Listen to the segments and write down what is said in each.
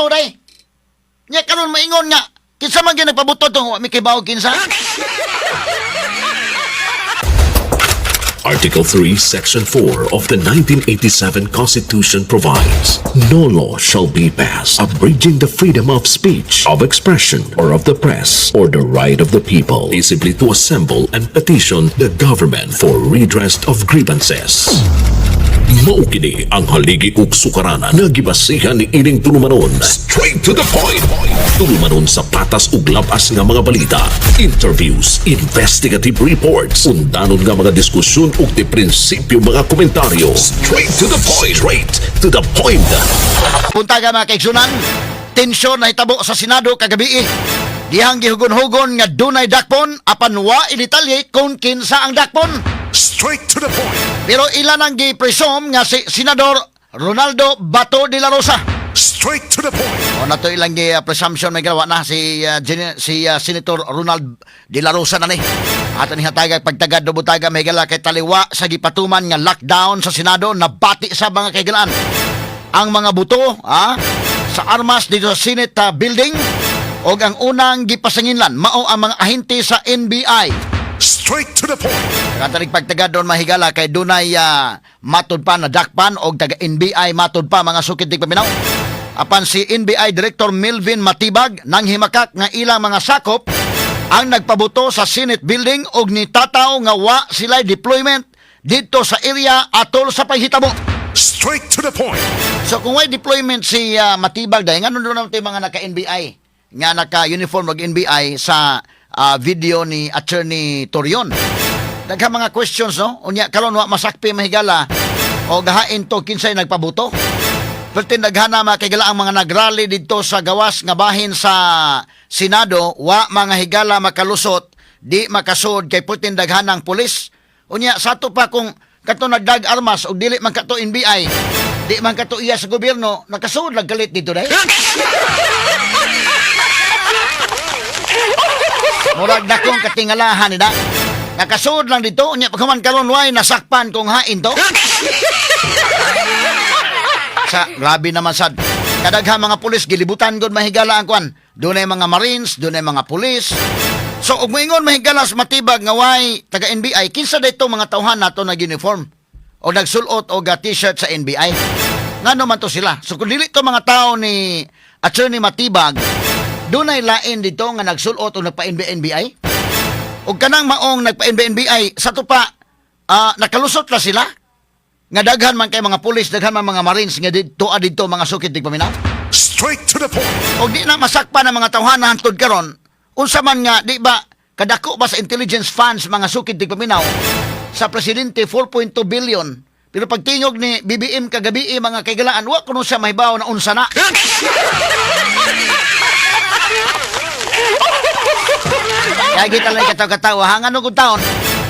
nagpabuto day? Nya karon maingon nga kinsa man gyud nagpabuto tong wa mi kibaw kinsa. Article 3, Section 4 of the 1987 Constitution provides, "No law shall be passed abridging the freedom of speech, of expression, or of the press, or the right of the people peaceably to assemble and petition the government for redress of grievances." Mao kini ang haligi ug sukaranan nga gibasihan ni ining tulumanon. Straight to the point. Tulumanon sa patas ug labas nga mga balita, interviews, investigative reports, undanon nga mga diskusyon ug di prinsipyo mga komentaryo. Straight to the point. Straight to the point. Punta ka, mga kaigsunan, tensyon na hitabo sa Senado kagabi. Dihang gihugon-hugon nga dunay dakpon apan wa i-detalye kung kinsa ang dakpon. Straight to the point. Pero ilan ang gi-presume nga si Senador Ronaldo Bato de la Rosa. Straight to the point. O na to ilang gi presumption may gawa na si Senator Ronald de la Rosa na ni. Ato ni hataga pagtagad do butaga may gala kay taliwa sa gipatuman nga lockdown sa Senado, nabati sa mga kaigalaan ang mga buto sa armas dito sa Senate building og ang unang gipasanginlan mao ang mga ahente sa NBI. Straight to the point. Katarig pagtagad doon mahigala kay dunay matud pa na dakpan og taga NBI matud pa, mga sukid tigpaminaw. Apan si NBI Director Melvin Matibag nang himakak nga ilang mga sakop ang nagpabuto sa Senate building og nitataw nga wa sila deployment dito sa area atol sa paghitabo. Straight to the point. So kung way deployment si Matibag dahil ngano doon naman mga naka-NBI nga naka-uniform og NBI sa video ni Attorney Torion? Daghan mga questions, no? Unya karon wa masakpi mahigala o gahain to kinsay nagpabuto. Pertin daghana, mga kaigala, ang mga nagrally didto sa gawas nga bahin sa Senado, wa mga higala makalusot, di makasud kay pertin daghanang pulis. Unya sa ato pa kung kato nagdag armas og dili man kato NBI, di man kato iya sa gobyerno, nakasud lang galit dito dai. Murag dakong katingalahan nila. Nakasud lang dito, unya pagkaman karon way nasakpan kung hain to. Sa grabe naman sad. Kadaghan mga pulis gilibutan gud mahigala ang kwan. Dunay mga marines, dunay mga pulis. So ug moingon mahigala sa Matibag nga way taga NBI, kinsa dayto mga tawhan nato nag uniform o nagsulot og t-shirt sa NBI? Ngano man to sila? So kung dili to mga tao ni Attorney Matibag, dunay lain dito nga nagsulot o nagpa-NBI? Og kanang maong nagpa-NBI, sa to pa nakalusot na sila? Nga daghan man kay mga pulis, daghan man mga marines nga didto didto, mga sukid tigpaminaw. Straight to the point. Og di na masakpan ang mga tawhana hantod karon, unsa man nga di ba kadako ba sa intelligence funds, mga sukid tigpaminaw, sa presidente 4.2 billion? Pero pagtingog ni BBM kagabi, mga kaigalaan, wa kuno siya mahibaw na unsa na. Kaya kita lang kataw-katawa, hangan og taon,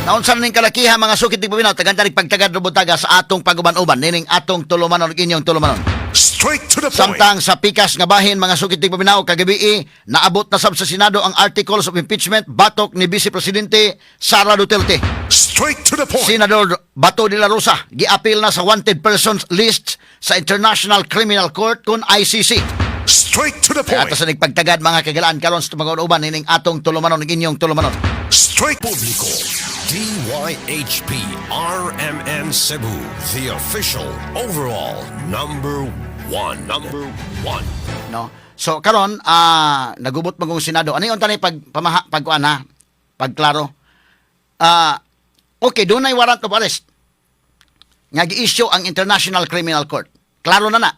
naunsa na ning kalakiha, mga sukid tigpaminaw, tagan tarik pagtagad rubutaga sa atong paguban-uban, nining atong tulumanon ug inyong tulumanon. Straight to the point. Samtang sa pikas nga bahin, mga sukid tigpaminaw, kagabi naabot na sab sa Senado ang articles of impeachment batok ni Vice Presidente Sara Duterte. Straight to the point. Senador Bato de la Rosa giapil na sa wanted persons list sa International Criminal Court kun ICC. Straight to the Kaya point. ato sa nagpagtagad, mga kagalaan, karon sa tumagon uban nining atong tulumanon ug inyong tulumanon. Straight. Publiko. DYHP RMN Cebu, the official overall number one. Number one. No? So karon nagubot magong Senado. Ano yung tanay pag pamaha pagkuan ha? Pagklaro. Okay, dunay warrant of arrest nga gi-issue ang International Criminal Court. Klaro na na.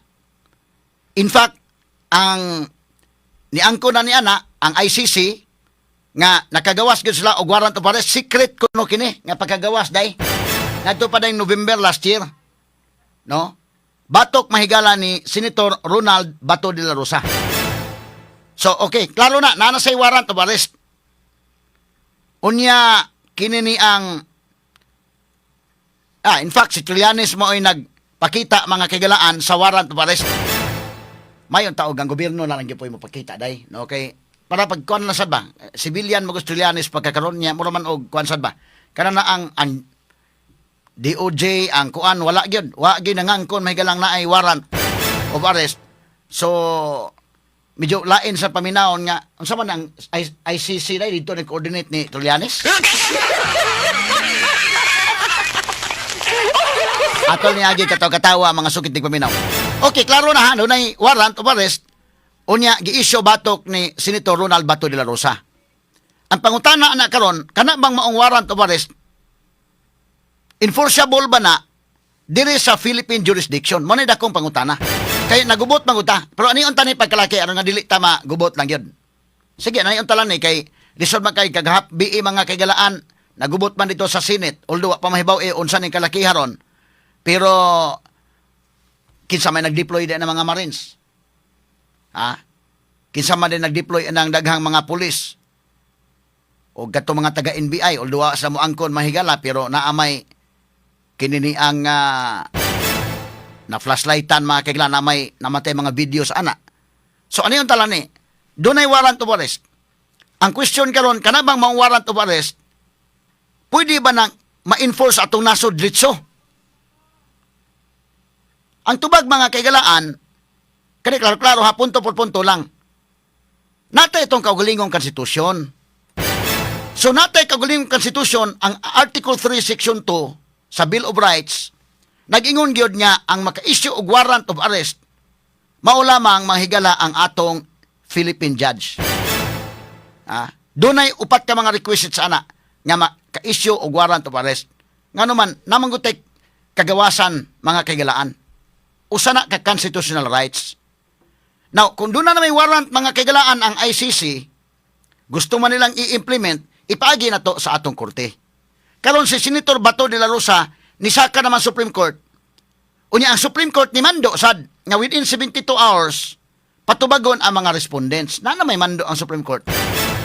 In fact, ang niangko na ni ana ang ICC nga nakagawas gyud sila og warrant of arrest, secret kuno kini nga pagkagawas day. Ngadto pa day November last year. No? Batok mahigala ni Senator Ronald Bato de la Rosa. So, okay, klaro na, naa na say warrant of arrest. Unya, kini ni ang in fact, si Trillanes mo ay nagpakita, mga kagalaan, sa warrant of arrest. Mayon taog ang gobyerno na lang gyud mo pakita day, no? Okay. Para pag kuan na sad ba, civilian mo gusto Trillanes pagkakaroon niya, mura man og kuan sad ba. Kana na ang DOJ ang kuan wala gyud, wa gyud nangangkon may galang naay warrant of arrest. So Medyo lain sa paminawon nga unsa man ang ICC na dito ni coordinate ni Trillanes. Atol ni agi katawa-katawa, mga sukit ni paminaw. Okay, klaro na ha, dunay warrant of arrest unya gi-issue batok ni Senator Ronald Bato de la Rosa. Ang pangutana ana karon, kana bang maong warrant of arrest enforceable ba na diri sa Philippine jurisdiction? Mo ni dakong pangutana. Kay nagubot manguta. Pero ani unta ni pagkalaki aron nga dili ta magubot lang yun. Sige, ani unta lang ni kay lisod man kay kagahap BE, mga kaigalaan, nagubot man dito sa Senate, although wa pa mahibaw eh unsa ning kalakiha ron. Pero kinsa may nag-deploy din ng mga Marines? Ha? Kinsa man din nag-deploy ng daghang mga pulis? O gato mga taga NBI, although wa sa moangkon, mahigala, pero naamay kini ni ang na flashlightan, mga kaigla, na may namatay mga videos ana. So ano yung tala ni? Dunay warrant of arrest. Ang question karon, kana bang maong warrant of arrest pwede ba nang ma-enforce atong nasod litso? Ang tubag, mga kaigalaan, kani klaro-klaro ha, punto por punto lang. Natay itong kaugalingong konstitusyon. So natay kaugalingong konstitusyon, ang Article 3 Section 2 sa Bill of Rights, nag-ingon gyud nga ang maka-issue og warrant of arrest mao lamang, mga higala, ang atong Philippine judge. Ah, dunay upat ka mga requisites ana nga maka-issue og warrant of arrest. Ngano man namang gutay kagawasan, mga kaigalaan. Usa na ka constitutional rights. Now, kung doon na may warrant, mga kaigalaan, ang ICC, gusto man nilang i-implement, ipaagi na to sa atong korte. Karon si Senator Bato de la Rosa nisaka naman Supreme Court. Unya ang Supreme Court ni mando sad nga within 72 hours patubagon ang mga respondents. Na na may mando ang Supreme Court.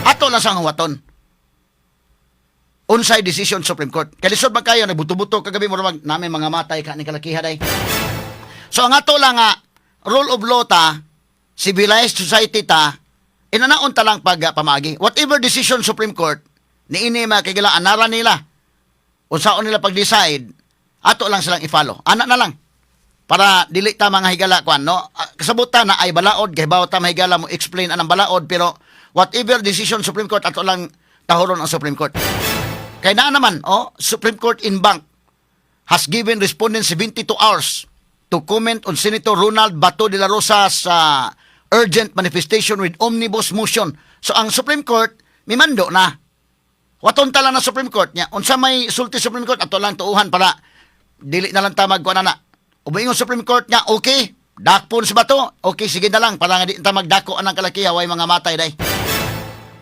Ato lang sang huwaton. Unsay decision Supreme Court. Kay lisod man kayo nagbuto-buto kagabi mo mag namin mga matay ka ni kalakiha day. So ang ato lang nga rule of law ta, civilized society ta, inanaon ta lang pag pamaagi. Whatever decision Supreme Court, niini, mga kaigalaan, anara nila. Unsaon nila pag-decide, ato lang silang i-follow. Ana na lang. Para dili ta, mga higala, kwan no. Ah, kasabutan na ay balaod kay bawat ta mahigala mo explain anang balaod, pero whatever decision Supreme Court, ato lang tahuron ang Supreme Court. Kay naa naman oh, Supreme Court en banc has given respondents 72 hours to comment on Senator Ronald Bato de la Rosa's urgent manifestation with omnibus motion. So ang Supreme Court mimando na. Waton ta lang na Supreme Court niya. Unsa may sulti Supreme Court, ato lang tuuhan para dili na lang ta magkuan na. O moingon Supreme Court nga okay, dakpon si Bato, okay sige na lang para nga di ta magdako anang kalakiha, way mga matay day.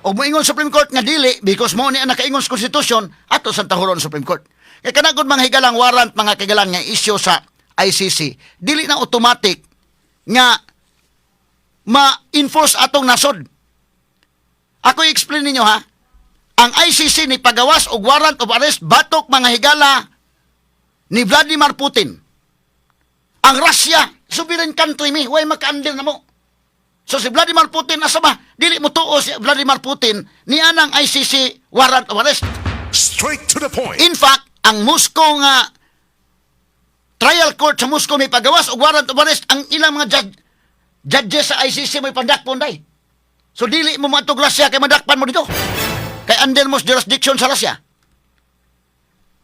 O moingon Supreme Court nga dili because mo ni ang nakaingon sa konstitusyon, ato sa tahuron Supreme Court. Kay kana gud, mga higalang, warrant, mga kaigalan, nga issue sa ICC, dili na automatic nga ma-enforce atong nasod. Ako i-explain ninyo ha. Ang ICC ni pagawas og warrant of arrest batok, mga higala, ni Vladimir Putin. Ang Russia, sovereign country mi, way maka-under na mo. So si Vladimir Putin asa ba? Dili mo tuo si Vladimir Putin ni anang ICC warrant of arrest. Straight to the point. In fact, ang Moscow nga trial court sa Moscow may pagawas og warrant of arrest, ang ilang mga judges sa ICC may pandakpon day. So dili mo maadtog Russia kay madakpan mo dito. Kay under mo jurisdiction sa Russia.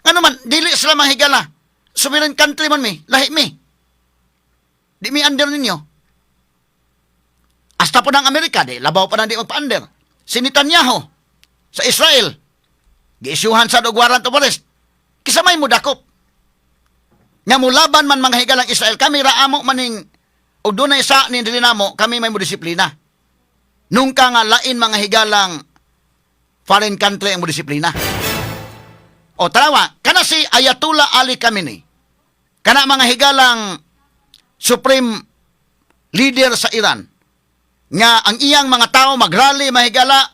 Ano man, dili sila manghigala. Sovereign country man mi, lahi mi. Di mi under ninyo. Hasta po ng Amerika, di, labaw pa na di magpa-under. Si Netanyahu, sa Israel, giisyuhan sa og warrant of arrest. Kinsa may mo dakop? Nga mulaban man, mga higalang, Israel, kami ra amo maning og dunay sa ni dili namo, kami may mo disiplina. Nungka nga lain, mga higalang, foreign country ang mo disiplina. O tarawa, kana si Ayatollah Ali Khamenei. Kana, mga higalang, supreme leader sa Iran nga ang iyang mga tao magrally, mahigala,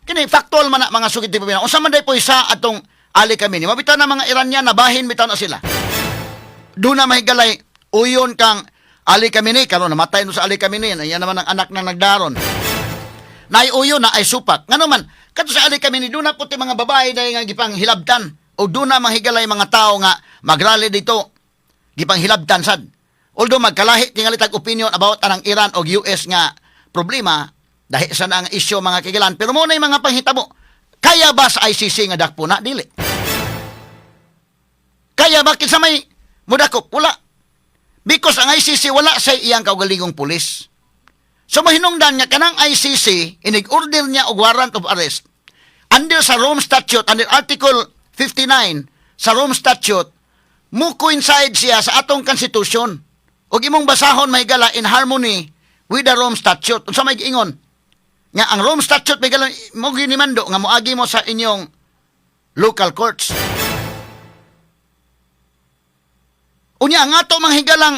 kini factual man na, mga sugid ti. Unsa man day po isa atong Ali Khamenei? Mabitaw na mga Iranian na bahin bitaw na sila. Doon na mahigalay uyon kang Ali Khamenei. Karon namatay no sa Ali Khamenei, yan naman ang anak na nagdaron. Naay uyon na ay supak. Ngano man kadto sa Ali Khamenei doon na puti mga babae dahil nga gipang hilabtan o doon na mahigalay mga tao nga magrally dito gipang hilabtan sad. Although magkalahi tingali tag opinion about anang Iran o US nga problema, dahil sa na ang isyu, mga kahigalaan. Pero mao na yung mga panghitabo. Kaya ba sa ICC nga dakpo na? Dili. Kaya ba kinsa may mudakop? Wala. Because ang ICC wala sa iyang kaugalingong pulis. So mahinungdan nga kanang ICC, inig-order niya og warrant of arrest. Under sa Rome Statute, under Article 59 sa Rome Statute, mo coincide siya sa atong constitution. Ug imong basahon, mahigala, in harmony with the Rome Statute. Unsa may giingon? Nga ang Rome Statute, mahigala, mo ginimando nga moagi mo sa inyong local courts. Unya ang ato mga higalang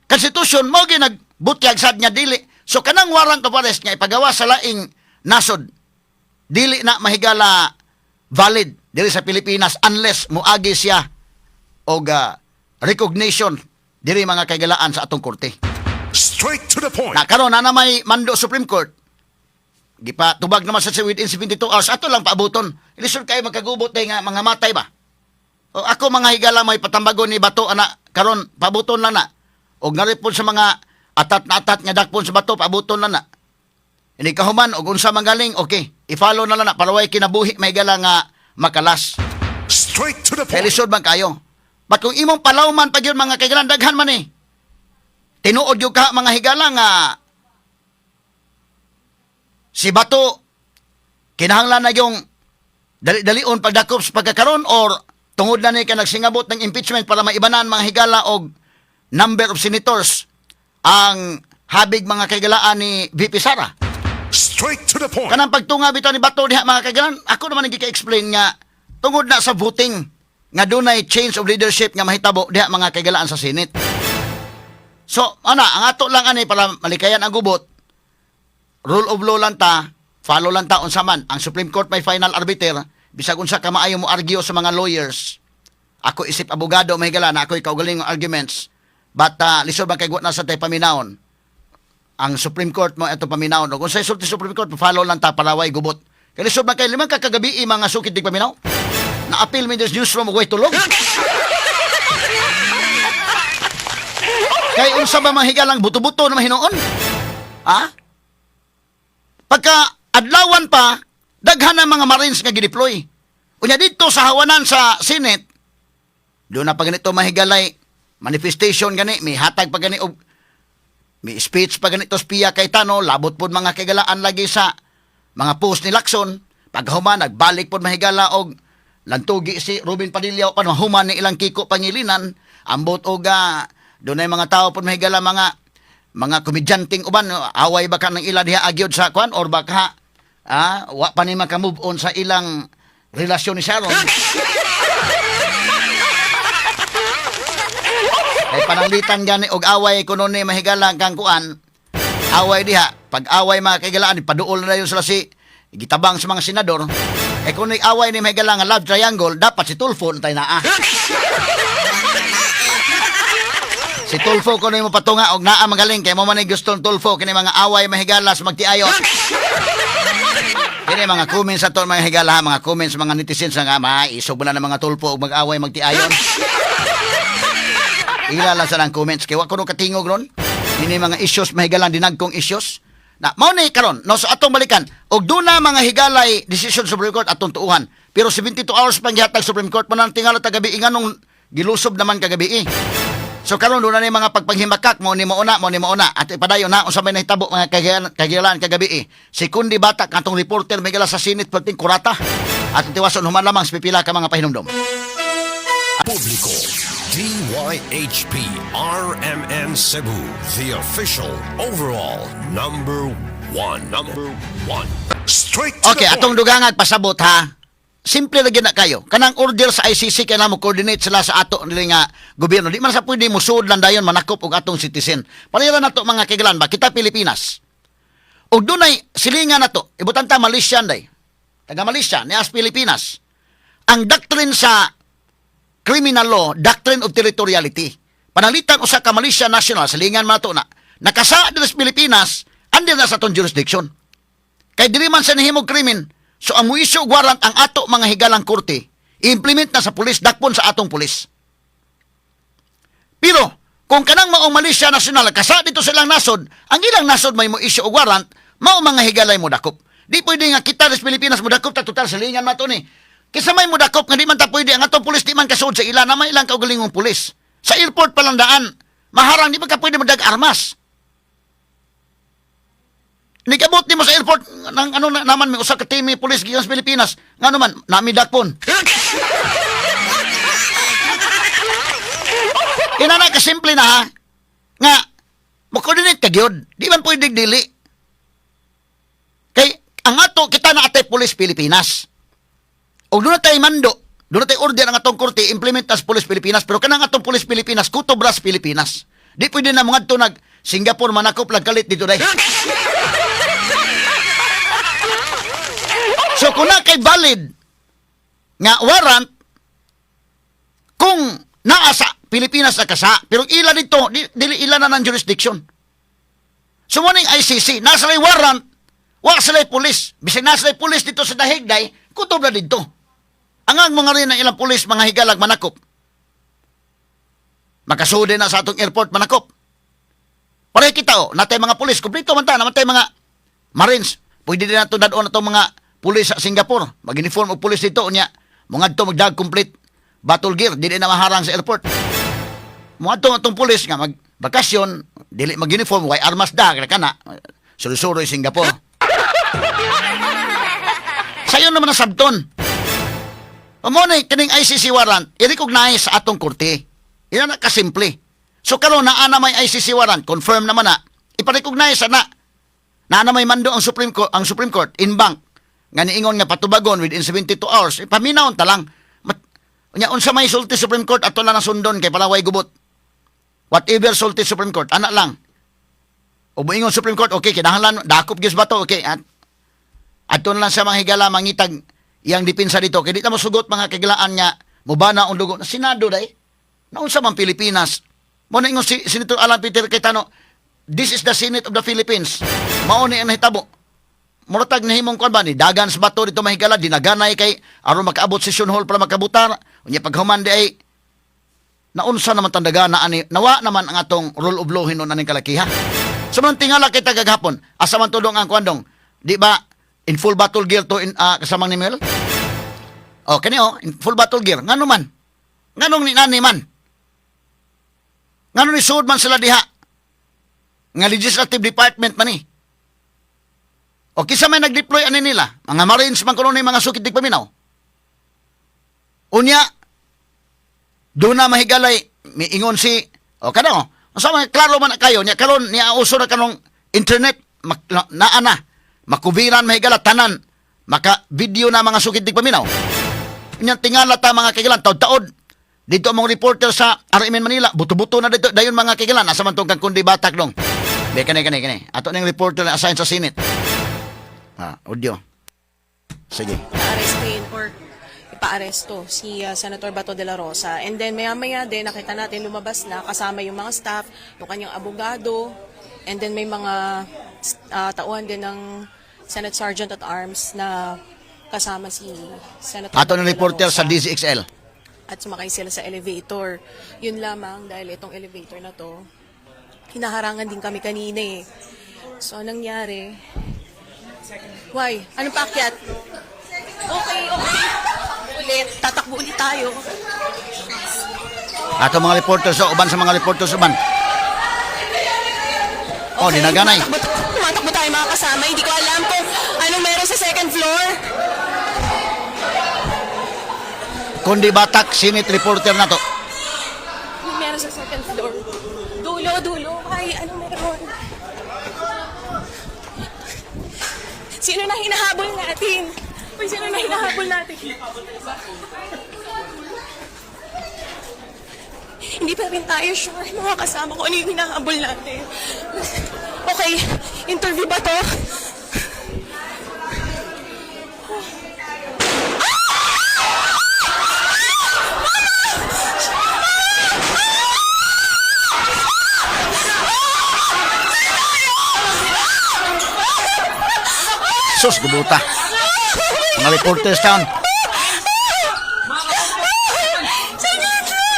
constitution mo ginagbutyag sad nga dili. So kanang warrant of arrest nga ipagawa sa laing nasod, dili na, mahigala, valid dili sa Pilipinas unless moagi siya og recognition diri, mga kahigalaan, sa atong korte. Straight to the point. Na karon na may mando Supreme Court. Gipatubag naman sa within 72 hours, ato lang paabuton. Lisod kayo magkagubot day nga mga matay ba. O ako, mga higala, may patambagon ni Bato ana karon, paabuton lang na. Og ngari pod sa mga atat na atat nga dakpon sa Bato, paabuton lang na. Ini kahuman og unsa man galing, okay. I-follow na lang na para way kinabuhi, may higala, nga makalas. Straight to the Kay point. lisod man kayo. But kung imong palawman pa gyud, mga kahigalaan, daghan man eh. Tinuod gyud ka, mga higala, nga si Bato kinahanglan na yung dali-dalion pagdakop sa pagkakaron or tungod na ni ka nagsingabot ng impeachment para maibanan, mga higala, og number of senators ang habig, mga kahigalaan, ni VP Sara. Straight to the point. Kanang pagtunga bitaw ni Bato diha, mga kahigalaan, ako naman ang explain nga tungod na sa voting nga dunay change of leadership nga mahitabo diha, mga kahigalaan, sa Senate. So, ana, ang ato lang ani para malikayan ang gubot, rule of law lang ta, follow lang ta unsa man. Ang Supreme Court may final arbiter, bisag unsa ka maayo mo argue sa mga lawyers. Ako isip abogado, may higala, na ako'y kaugalingong arguments. But lisod man kay na sa tay paminawon ang Supreme Court mo ito paminawon. Kung sa sulti Supreme Court, follow lang ta para way gubot. Kay lisod man kay limang kakagabi mga sukid dig paminaw. Na-appeal mi this newsroom og way tulog. Kay unsa ba, mahigalang, buto-buto na mahinuon? Ha? Pagka adlawan pa, daghan ang mga Marines nga gideploy. Unya dito sa hawanan sa Senate, doon na pa ganito, mahigalay, manifestation gani, may hatag pa gani og may speech pa ganito Pia Cayetano, labot pod, mga kaigalaan, lagi sa mga post ni Lacson. Paghuman, nagbalik pod, mahigala, og lantugi si Robin Padilla pan mahuman ni ilang Kiko Pangilinan. Ambot og dunay mga tao pod, mahigala, mga komedyanteng uban, away ba ka ng ila diha agyod sa kwan or baka wa pa ni maka-move on sa ilang relasyon ni Sharon. Kay pananglitan gani og away kuno ni, mahigala, kang kuan away diha. Pag away, mga kaigalaan, paduol na dayon sila si gitabang sa mga senador. Eh kung away ni, mahigala, nga love triangle, dapat si Tulfo na tayo naa. Si Tulfo kuno mo patunga og naa magaling kay mo man ay gustong Tulfo kini mga away, mahigala, sa magtiayon. Kini mga comments sa to, mga higala, mga comments mga netizens nga maisog na ng mga Tulfo og mag-away magtiayon. Ila lang sa lang comments kay wa ko no katingog ron. Ini mga issues, mahigalan, dinagkong issues. Na mao ni karon no, so atong balikan og duna, mga higalay, decision Supreme Court, atong tuuhan. Pero 72 hours pang gihatag Supreme Court mo nang tingala tagabi nganong gilusob naman kagabi eh. So karon duna ni mga pagpanghimakak mo ni mauna mo ni mauna at ipadayon na unsa may nahitabo, mga kahigalaan, kagabi eh. Si Kundi Bata katong reporter, may sa Senate perting kurata. At tiwason human lamang sa pipila ka mga pahinumdom. Publiko. DYHP RMN Cebu, the official overall number one. Number one. Straight to Okay, the point. atong dugangag pasabot ha. Simple lagi na kayo. Kanang order sa ICC kay mo coordinate sila sa ato nila nga gobyerno. Di man sa pwede musuod lang dayon manakop og atong citizen. Pareha na to, mga kaigalan ba kita Pilipinas. Og dunay silingan na to. Ibutan ta Malaysian day. Taga Malaysia ni as Pilipinas. Ang doctrine sa criminal law, doctrine of territoriality. Panalitan usa ka Malaysia national, silingan man to na nakasa diri sa Pilipinas, under na sa atong jurisdiction. Kay dili man sa nahimog krimen. So ang mo-issue og warrant ang ato mga higalang korte, i-implement na sa pulis, dakpon sa atong pulis. Pero Kung kanang maong Malaysia National kasa dito silang nasod, ang ilang nasod may mo issue og warrant, mao mga higalay mo dakop. Di pwede nga kita sa Pilipinas mo dakop ta, total silingan man to ni. Kisa may mo dakop nga di man ta pwede, ang atong pulis di man kasuod sa ila na may ilang kaugalingong pulis. Sa airport pa lang daan, maharang, di ba ka pwede modag armas. Nigabot nimo sa airport ng ano na, naman may usa ka team pulis gikan sa Pilipinas. Ngano man nami dakpon. Inana ka simple na ha. Nga mo-coordinate ka gyud. Di man pwede dili. Kay ang ato kita na atay pulis Pilipinas. Og doon na tayo mando, doon na tayo order ang atong korte implement as pulis Pilipinas, pero kanang atong pulis Pilipinas kutob ras Pilipinas. Di pwede na mga nag Singapore manakop lang kalit dito day. So kung na kay valid nga warrant kung naa sa Pilipinas na kasa, pero ila dito, dili ila na ng jurisdiction. So mo ning ICC, nasa lay warrant, wa sila pulis. Bisag nasa lay pulis dito sa dahigday, kutob na dito. Ang ang mga rin ang ilang pulis, mga higalag manakop. Makasudi na sa atong airport manakop. Pareho kita oh, natay mga pulis, kumpleto man ta, naman tay mga Marines. Pwede din nato dadon atong mga pulis sa Singapore. Mag-uniform og pulis dito unya. Mga adto magdag complete battle gear, dili na maharang sa airport. Mga adto atong pulis nga mag bakasyon, dili mag-uniform, way armas da kana. Sulo-sulo Singapore. Sayon naman ang sabton. Amo na kining ICC warrant, i-recognize sa atong korte. Ina na kasimple. So karon naa na may ICC warrant, confirm naman na. Ipa-recognize na. Naa na may mando ang Supreme Court en banc nga niingon nga patubagon within 72 hours. Ipaminawon ta lang. Unya unsa may sulti Supreme Court, ato lang ang sundon kay palaway gubot. Whatever sulti Supreme Court, ana lang. O moingon Supreme Court, okay, kinahanglan dakop gyud bato, okay. At adto na lang sa mga higala mangitag iyang depensa dito. Kay di ta mosugot, mga kagilaan, nga mubana ang dugo. Senado day. Naunsa man Pilipinas? Mo na ingon si Senator Alan Peter Cayetano, "This is the Senate of the Philippines." Mao ni ang nahitabo. Muratag nahimong kuan ba ni dagan sa bato dito, mahigala, dinaganay kay aron makaabot session hall para makabutar. Unya paghuman di ay naunsa naman tandaga na ani nawa naman ang atong rule of law hinon aning kalakiha. So man tingala kita gagahapon, asa man tudong ang kuandong? Di ba in full battle gear to in kasamang ni Mel? Oh, kani oh, in full battle gear. Ngano man? Nganong ni nani man? Ngano ni sud man sila diha? Nga legislative department man ni. O kisa may nag-deploy ani nila? Mga Marines man kuno ni mga sukit di paminaw. Unya, doon na mahigalay, miingon si, o kada o, sa mga klaro man na kayo, niya karon niya uso na kanong internet, naa na, makubiran mahigala, tanan, maka video na mga sukit di paminaw. Unya tingala ta, mga kagilan, taod-taod. Dito ang mga reporter sa RMN Manila, buto-buto na dito, dayon, mga kagilan, asa man tong kang kundi batak dong. Be, kani, kani, kani. Ato ning reporter na assign sa Senate. Ah, audio. Sige. Arrestin or ipaaresto si Senator Bato de la Rosa. And then maya-maya din nakita natin lumabas na kasama yung mga staff, yung kanyang abogado, and then may mga tauhan din ng Senate Sergeant at Arms na kasama si Senator Ato Bato ng de la reporter sa Rosa. DZXL. At sumakay sila sa elevator. Yun lamang dahil itong elevator na to, hinaharangan din kami kanina eh. So, anong nangyari? Why? Anong paakyat? Okay. Ulit. Tatakbo ulit tayo. Ato mga reporter sa uban sa mga reporter sa uban. Oh, Okay, dinaganay. Tumatakbo, tumatakbo tayo, mga kasama. Hindi ko alam kung anong meron sa second floor. Kundi batak Senate reporter na to. Anong meron sa second floor? Dulo, dulo. Ay, anong meron? Sino na hinahabol natin? Uy, sino na hinahabol natin? Hindi pa rin tayo sure, mga kasama ko, ano yung hinahabol natin. Okay, interview ba to? Sus, gubuta. Mga reporters town. Saglit lang!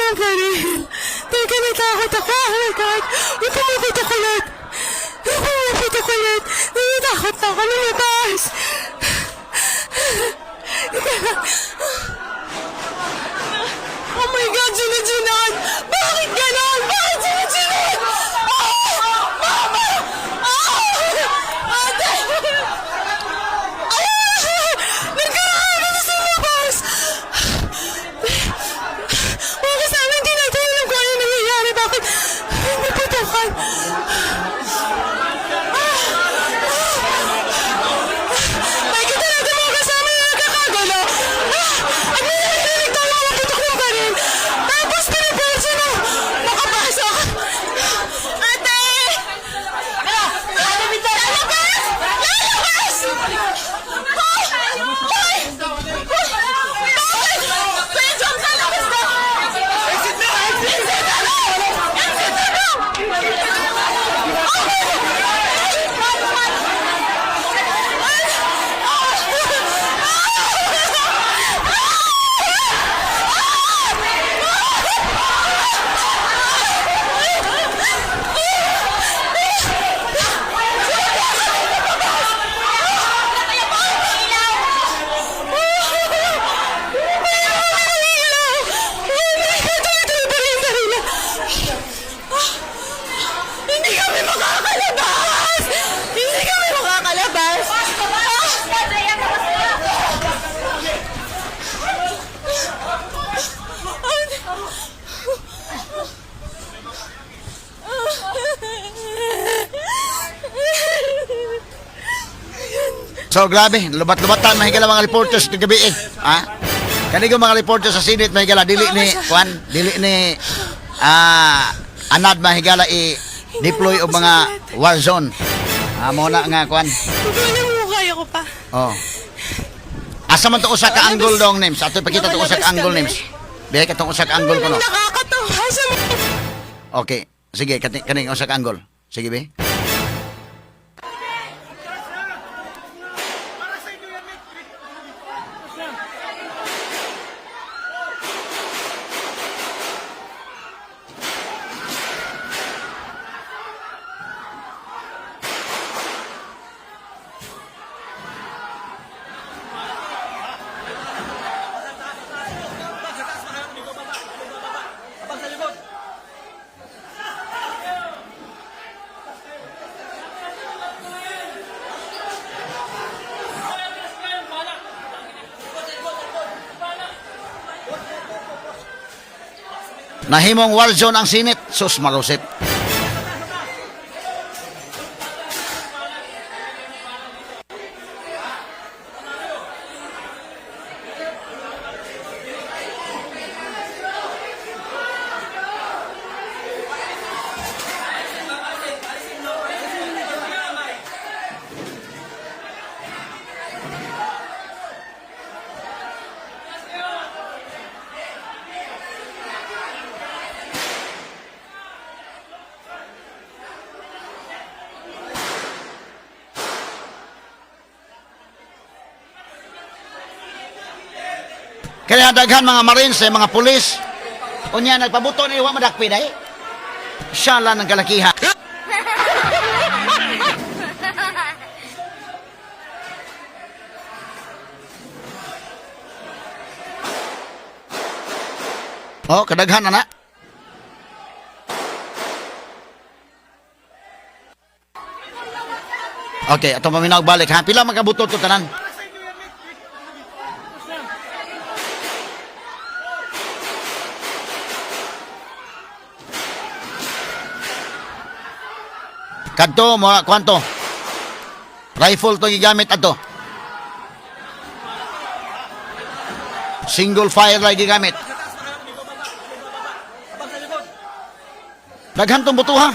ng baril. Teka, natakot ako. Oh my God. May pumuputok ulit. May pumuputok ulit. Natatakot na ako lumabas. Teka. Oh my God, sunod-sunod! Bakit ganon? Bakit sunod-sunod? Ah! Mama! Ah! Ate! Ah! Nagkakaabi na sa labas! Mga kasama, hindi natin alam kung ano nangyayari. Bakit hindi putukan? Nakikita natin mga kasama na nagkakagulo. Ah! At may naririnig tayo mga putok ng baril. Tapos pinipersa na makapasok. Ate! Lalabas! Lalabas! Hoy! Hoy! Bakit? Kuya John, lalabas na! Exit na! Exit na! Exit na! Tuloy-tuloy pa rin baril. Hindi kami makakalabas! Hindi kami makakalabas! Ah! So grabe, lubat-lubatan mahigala mga reporters kagabi eh. Ha? Kanigo mga reporters sa Senate mahigala dili ni Juan, dili ni anad mahigala i deploy og mga war zone. Ah, mo na nga Juan. Hindi ko alam kung kaya ko pa. Oh. Asa man to usa ka angle dong names? Ato ipakita to usa ka angle names. Bihay ka tong usa ka angle kuno. Walang nakakatawa sa mga. Okay. Sige, kaning usa ka angle. Sige, be. Nahimong war zone ang Senate. Sus marusip. Kaya daghan mga marines, eh, mga pulis. Unya nagpabuto ni wa madakpi dai. Siya lang ang kalakiha. Oh, kadaghan na na. Okay, atong paminaw balik ha. Pila makabuto to tanan? Kadto mo kwanto? Rifle to gigamit adto. Single fire lang gigamit. Daghan tong butuha.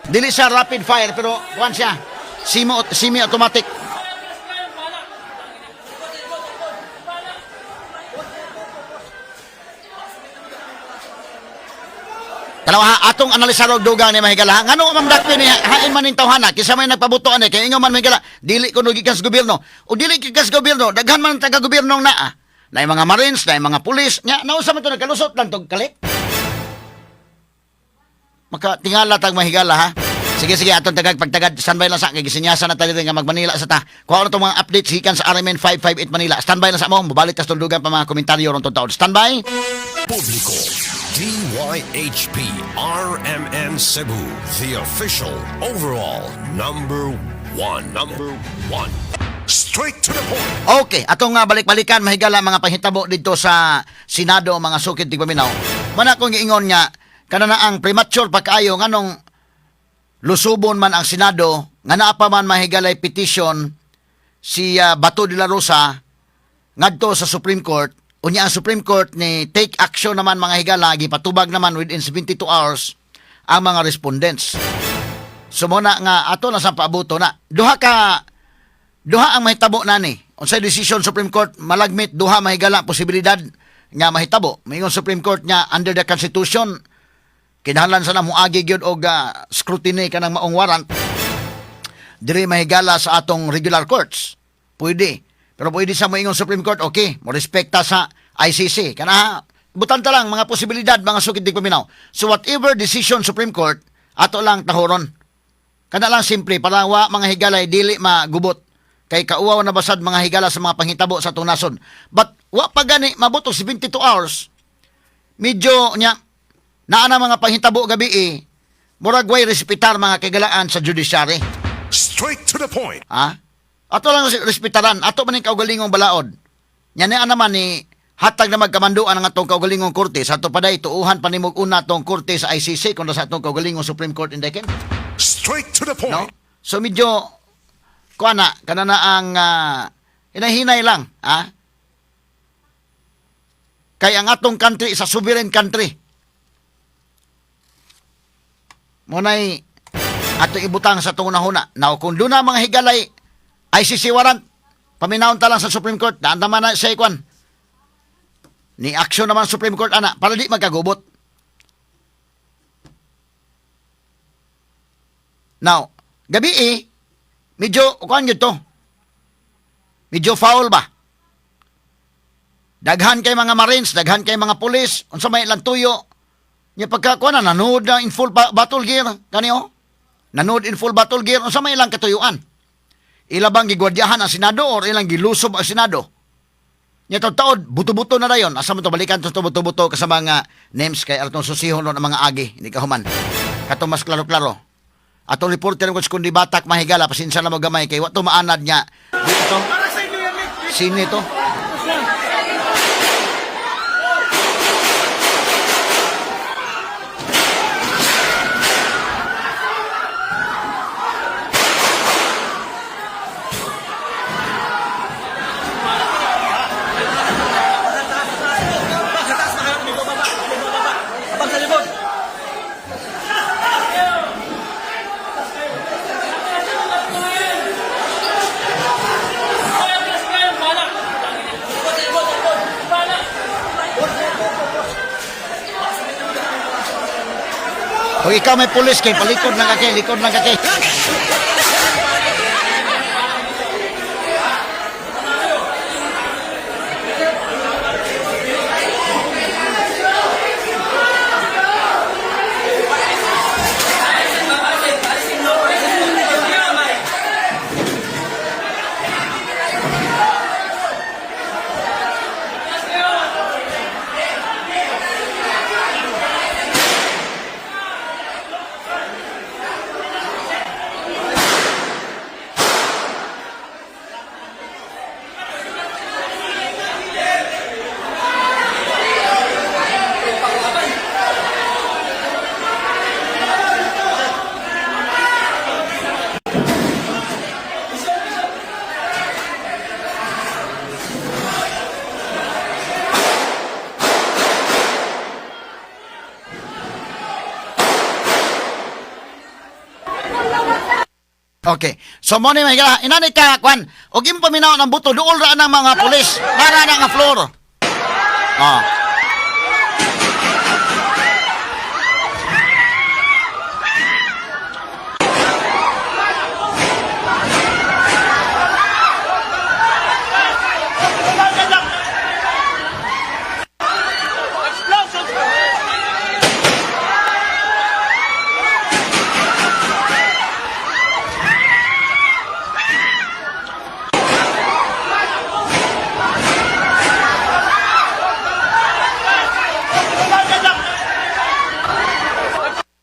Dili siya rapid fire pero kuan siya. Semi automatic. Kalaw ha, atong analisar og dugang ni mahigala. Ngano man dakpi ni hain man ning tawhana kinsa may nagpabuto ani kay ingon man mahigala dili kuno gikan sa gobyerno. O dili gikan sa gobyerno, daghan man taga gobyerno naa. Na mga Marines, na mga pulis, nya naunsa man to, nagkalusot lang tog kalik. Makatingala tag mahigala ha. Sige sige, atong tagag pagtagad, standby lang sa kay gisinyasan na tayo nga mag-Manila sa ta. Kuha na tong mga updates gikan sa RMN 558 Manila. Standby lang sa mo, mobalik tas tuldugan pa mga komentaryo ron taon. Standby. Publiko, DYHP RMN Cebu, the official overall number one. Number one. Straight to the point. Okay, atong nga balik-balikan mahigala mga panghitabo dito sa Senado, mga sukid tigpaminaw. Mana akong giingon nga kana ang premature pa kaayo, nganong lusubon man ang Senado nga naa pa man mahigalay petition si Bato de la Rosa ngadto sa Supreme Court. Unya ang Supreme Court ni take action naman mga higala, gipatubag naman within 72 hours ang mga respondents. So mo na nga ato na sa paabuto na. Duha ka duha ang mahitabo nani. Unsay decision Supreme Court, malagmit duha mahigala posibilidad nga mahitabo. Moingon Supreme Court nga under the Constitution kinahanglan sa na moagi gyud og scrutiny kanang maong warrant diri mahigala sa atong regular courts. Pwede. Pero pwede sa moingon Supreme Court, okay, mo respekta sa ICC. Kana butan ta lang mga posibilidad mga sukid di paminaw. So whatever decision Supreme Court, ato lang tahuron. Kana lang simple para wa mga higalay dili magubot. Kay kauwaw na basad mga higala sa mga panghitabo sa atong nasod. But wa pa gani mabot og 72 hours. Medyo nya naa na mga panghitabo gabi eh. Murag way respetar mga kagalaan sa judiciary. Straight to the point. Ha? Ato lang respetaran. Ato man ning kaugalingong balaod. Nya niya naman ni hatag na magkamanduan ang atong kaugalingong korte. Sa ato paday, tuuhan pa nimog una atong korte sa ICC kontra sa atong kaugalingong Supreme Court in Decan. Straight to the point. No? So medyo kuha na, kana na ang hinahinay lang, ha? Kay ang atong country is a sovereign country. Muna'y ato ibutang sa atong unahuna. Now, kung doon na mga higalay ICC warrant, paminawon ta lang sa Supreme Court, daan naman na sa ikwan. Ni action naman Supreme Court, ana, para di magkagubot. Now, gabi eh, medyo, kuan yun to. Medyo foul ba? Daghan kay mga Marines, daghan kay mga pulis, unsa may ilang tuyo. Nya pagka kuan na nanood na in full battle gear kani oh. Nanood in full battle gear, unsa may ilang katuyuan? Ila bang gigwardyahan ang Senado or ilang gilusob ang Senado? Nya taod buto-buto na dayon. Asa mo to balikan to buto-buto ka sa mga names kay atong susihon ang mga agi, hindi ka human. Kato mas klaro-klaro. Atong reporter ko kundi batak mahigala, pasensya na mo gamay kay wa to maanad niya. Dito. Sino ito? Kung ikaw may pulis kay palikod lang ka kay, likod lang ka kay. Okay. So mo ni mahigala, inani ka kwan, og imo paminaw ng buto duol ra ng mga pulis, para na nga floor. Ah.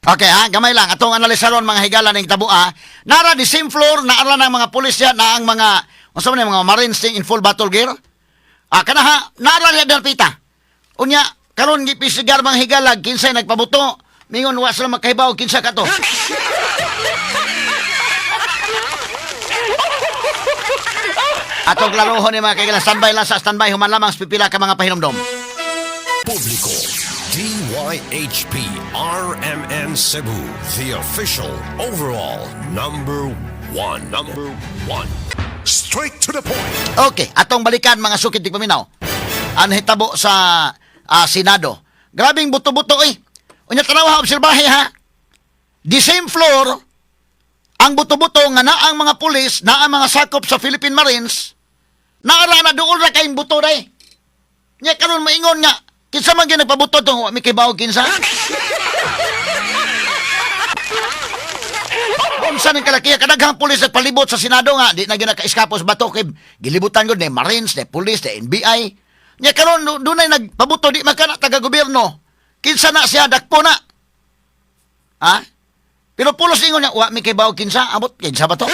Okay ha, gamay lang. Atong analisaron, mga higala, ning tabua. Nara the same floor, naara ng mga pulisya na ang mga, unsa man yung mga Marines in full battle gear. Ah, kanaha, nara niya dalpita. Unya, karon gipisigar, mga higala, kinsay nagpabuto. Mingon wa sila makahibaw kinsa ka to. Atong klarohon ni, mga kaibigan, standby lang sa standby human lamang sa pipila ka mga pahinumdom. Publiko, DYHP RMN Cebu, the official overall number one. Number one. Straight to the point. Okay, atong balikan, mga sukit di paminaw. Ang hitabo sa Senado. Grabing buto-buto eh. Unya tanaw ha, obserbahe ha. The same floor, ang buto-buto nga naa ang mga pulis, naa ang mga sakop sa Philippine Marines, naara na doon ra kayong buto day. Nya karon maingon nga, kinsa man gyud nagpabuto tong wa mi kibaw kinsa? Unsa ning kalakiya kadaghang pulis nagpalibot sa Senado nga di na gyud nakaeskapos bato kay gilibutan gud ni Marines, ni pulis, ni NBI. Nya karon dunay nagpabuto di man kana taga gobyerno. Kinsa na siya, dakpo na. Ha? Pero pulos ingon niya, wa mi kibaw kinsa, abot kinsa ba to?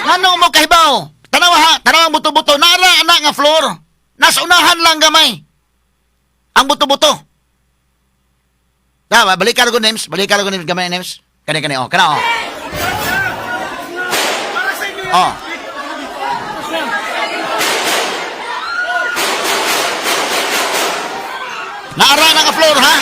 Ngano mo kahibaw? Tanawa ha, tanawa ang buto-buto. Nara ana nga floor. Nasa unahan lang gamay. Ang buto-buto. Tama, balik ka names, balik ka names, gamay names. Kani kani oh, kana oh. Oh. Naara na nga floor ha.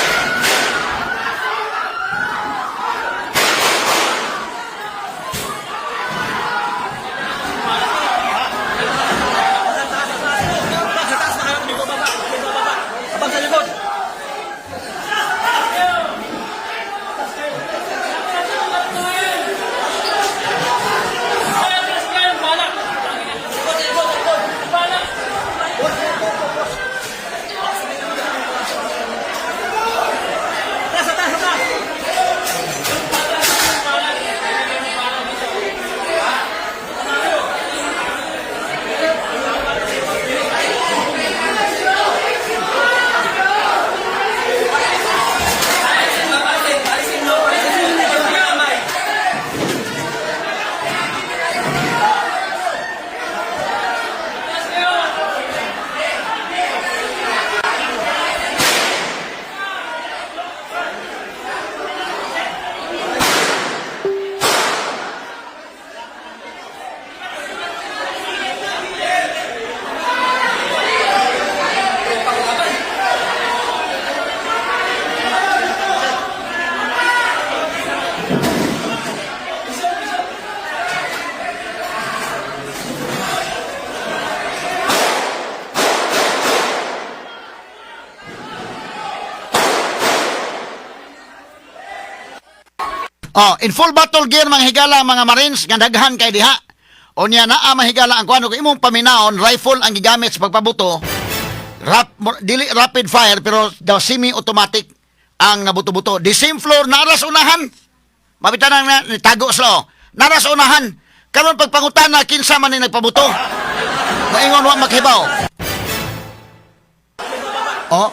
Oh, in full battle gear, mga higala, mga Marines nga daghan kay diha. Unya naa, mahigala, ang kuano kung imong paminawon, rifle ang gigamit sa pagpabuto. Dili rapid fire pero daw semi-automatic ang buto-buto. The same floor naras unahan. Mabita na na nitago sila oh. Naras unahan. Karon pagpangutana kinsa man ni nagpabuto. Moingon wa makahibaw. Oh.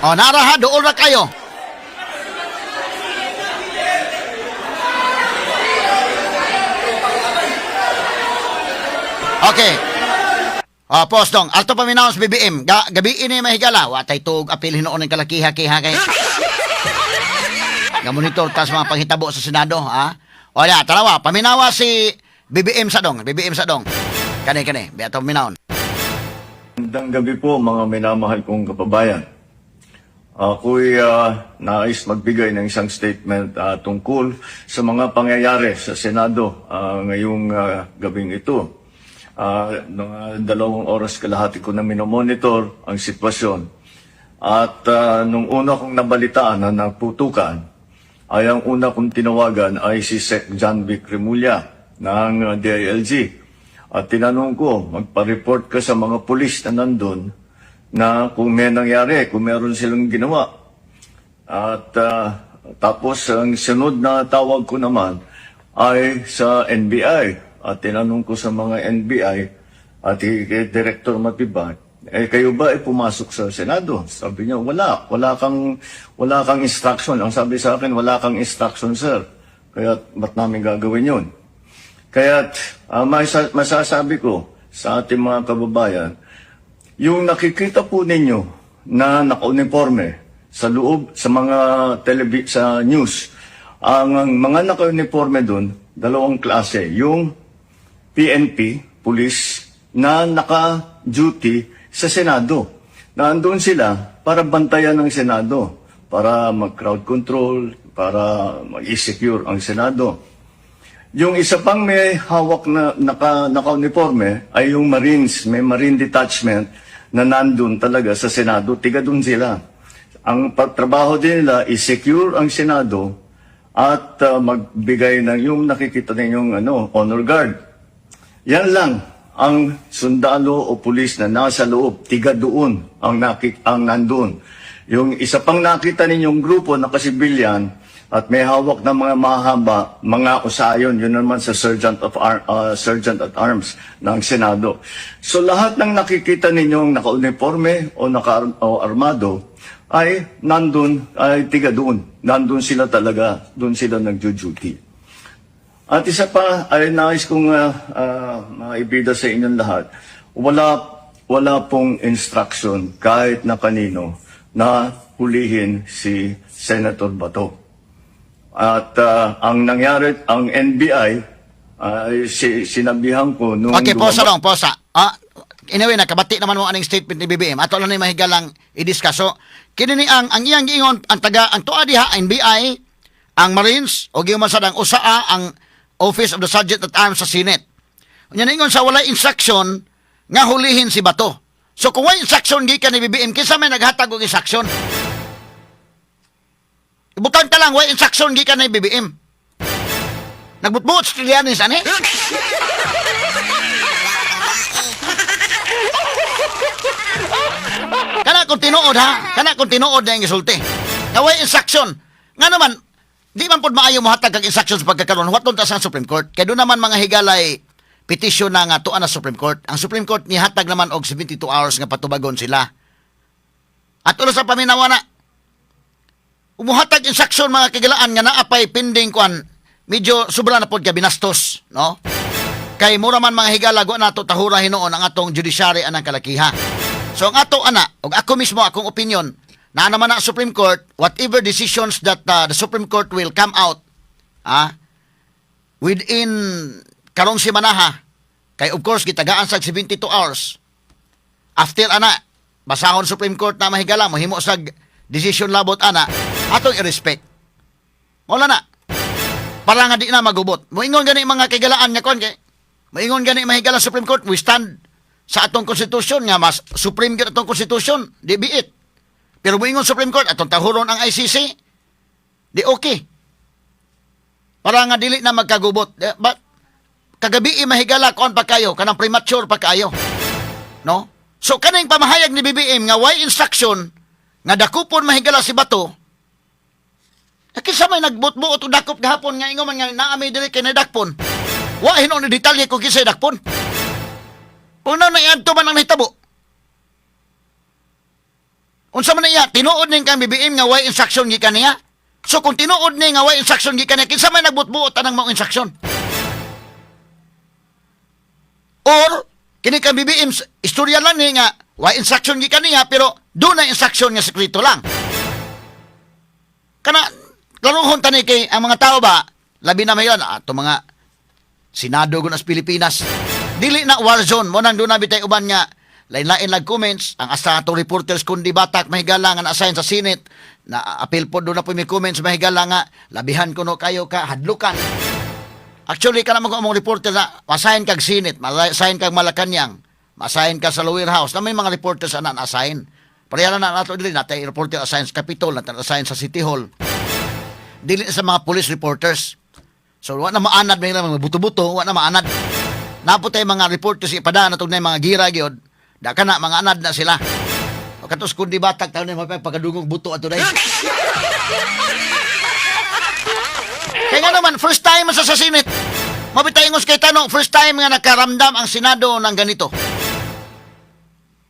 Oh, nara ha, dool ra kayo. Okay. Oh, post dong. Alto paminaw sa BBM. Gabi ini, mahigala. Wa tay tuog apil hinuon ng kalakiha kiha kay. Ga monitor tas mga panghitabo sa Senado, ha? O ya, tarawa, paminawa si BBM sa dong, BBM sa dong. Kani kani, biya to paminawon. Magandang gabi po, mga minamahal kong kababayan. Ako'y nais magbigay ng isang statement tungkol sa mga pangyayari sa Senado ngayong gabing ito. Mga 2 oras kalahati ko na minomonitor ang sitwasyon. At nung una kong nabalitaan na nagputukan, ay ang una kong tinawagan ay si Sec Jonvic Remulla ng DILG. At tinanong ko, magpa-report ka sa mga pulis na nandun na kung may nangyari, kung meron silang ginawa. At tapos ang sunod na tawag ko naman ay sa NBI. At tinanong ko sa mga NBI at kay Director Matibag, "Eh, kayo ba ay pumasok sa Senado?" Sabi niya, "Wala. Wala kang instruction." Ang sabi sa akin, "Wala kang instruction, sir. Kaya ba't namin gagawin yun?" Kaya masasabi ko sa ating mga kababayan, yung nakikita po ninyo na naka-uniforme sa loob sa mga sa news, ang mga naka-uniforme doon, dalawang klase. Yung PNP, police, na naka-duty sa Senado. Nandun sila para bantayan ng Senado, para mag-crowd control, para mag-secure ang Senado. Yung isa pang may hawak na naka-uniforme ay yung Marines, may Marine detachment na nandun talaga sa Senado, tiga dun sila. Ang trabaho din nila is secure ang Senado at magbigay ng yung nakikita ninyong honor guard. Yan lang ang sundalo o pulis na nasa loob, tiga doon ang nandun. Yung isa pang nakita ninyong grupo na kasibilyan at may hawak na mga mahaba, mga OSAA yun, yun naman sa Sergeant at Arms ng Senado. So lahat ng nakikita ninyong naka-uniforme o naka o armado ay nandun, ay tiga doon. Nandun sila talaga, doon sila nagjo-duty. At isa pa ay nais kong maibida sa inyong lahat. Wala pong instruction kahit na kanino na hulihin si Senator Bato. At ang nangyari, ang NBI, ay sinabihan ko nung Okay, posa lang, posa. Anyway, nakabati naman mo aning statement ni BBM. Ato lang ni mahigalang i-discuss. So, kini ni ang iyang giingon ang taga ang tuwa diha NBI, ang Marines o giman sad ang OSAA, ang Office of the Sergeant at Arms sa Senate. Unya ningon sa walay instruction nga hulihin si Bato. So kung walay instruction gikan ni BBM, kinsa may naghatag og instruction? Ibutang ta lang walay instruction gikan ni BBM. Nagbutbuot si Trillanes ani? Kana kung tinuod ha, kana kung tinuod na yung isulti. Nga way instruction. Nga naman, di man pod maayo mohatag kag instruction sa pagkakaroon. Huwaton ta sa Supreme Court. Kay doon naman mga higalay petisyon na nga tuan na Supreme Court. Ang Supreme Court nihatag naman og 72 hours nga patubagon sila. At ulo sa paminawa na, umuhatag instruction, mga kagilaan, nga naapay pending kuan, medyo sobra na pod ka binastos, no? Kay mura man, mga higala, wa nato tahura hinuon ang atong judiciary anang kalakiha. So ang ato ana og ako mismo, akong opinion, na naman na Supreme Court, whatever decisions that the Supreme Court will come out within karong simanaha, kay of course gitagaan sa 72 hours after ana, basahon Supreme Court na, mahigala, mohimo sag decision labot ana, atong i-respect. Wala na para nga di na magubot. Moingon gani, mga kaigalaan, nga kon kay moingon gani, mahigala, Supreme Court, we stand sa atong konstitusyon nga mas supreme gyud atong konstitusyon, di biit. Pero moingon Supreme Court, atong tahuron ang ICC, di okay. Para nga dili na magkagubot. Eh, but kagabi, mahigala, kuan pa kayo, kanang premature pa kayo. No? So kaning pamahayag ni BBM nga way instruction nga dakupon, mahigala, si Bato, kinsa may nagbutbuot og dakop gahapon nga ingon man nga naa may diri kay nadakpon? Wa hinuon ni detalye kung kinsay dakpon. Una na iadto man ang nahitabo. Unsa man iya, tinuod ning kang BBM nga way instruction gikan niya? So kung tinuod ni nga way instruction gikan niya, kinsa may nagbutbuot anang maong instruction? Or kini kang BBM, istorya lang ni nga way instruction gikan niya, pero doon na instruction nga sekreto lang. Kana klarohon tani kay ang mga tao ba, labi na mayon ato mga Senado gud sa Pilipinas. Dili na war zone mo nang doon na bitay uban nga Lain-lain lag comments ang asa atong reporters kundi batak mahigala nga na-assign sa Senate na apil po doon na po may comments mahigala nga labihan kuno kayo ka hadlukan. Actually, kana mo among reporter na ma-assign kag Senate, ma-assign kag Malacanang, ma-assign ka sa Lower House, na may mga reporters na na-assign. Pareha na nato dili natay reporter assign sa Capitol, natay assign sa City Hall. Dili na sa mga police reporters. So wa na maanad may mga buto-buto, wa na maanad. Napo tay mga reporters ipadaan na na mga gira gyud. Da kana mga anad na sila. O katos kundi batak taon na pagkadungog buto ato day. Kaya nga naman, first time sa Senate. Mabitay ingos kay tanong, first time nga nakaramdam ang Senado ng ganito.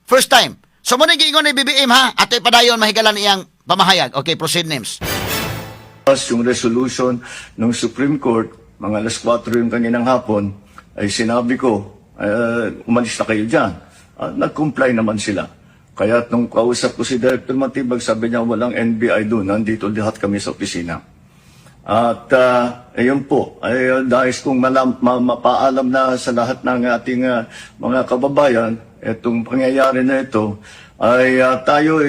First time. So mo giingon ni BBM ha, ato ipadayon mahigalan iyang pamahayag. Okay, proceed names. Yung resolution ng Supreme Court, mga alas 4 yung kaninang hapon, ay sinabi ko, umalis na kayo dyan. Nag-comply naman sila. Kaya nung kausap ko si Director Matibag, sabi niya walang NBI doon, nandito lahat kami sa opisina. At ayun po, ay dahil kong mapaalam na sa lahat ng ating mga kababayan, itong pangyayari na ito, ay tayo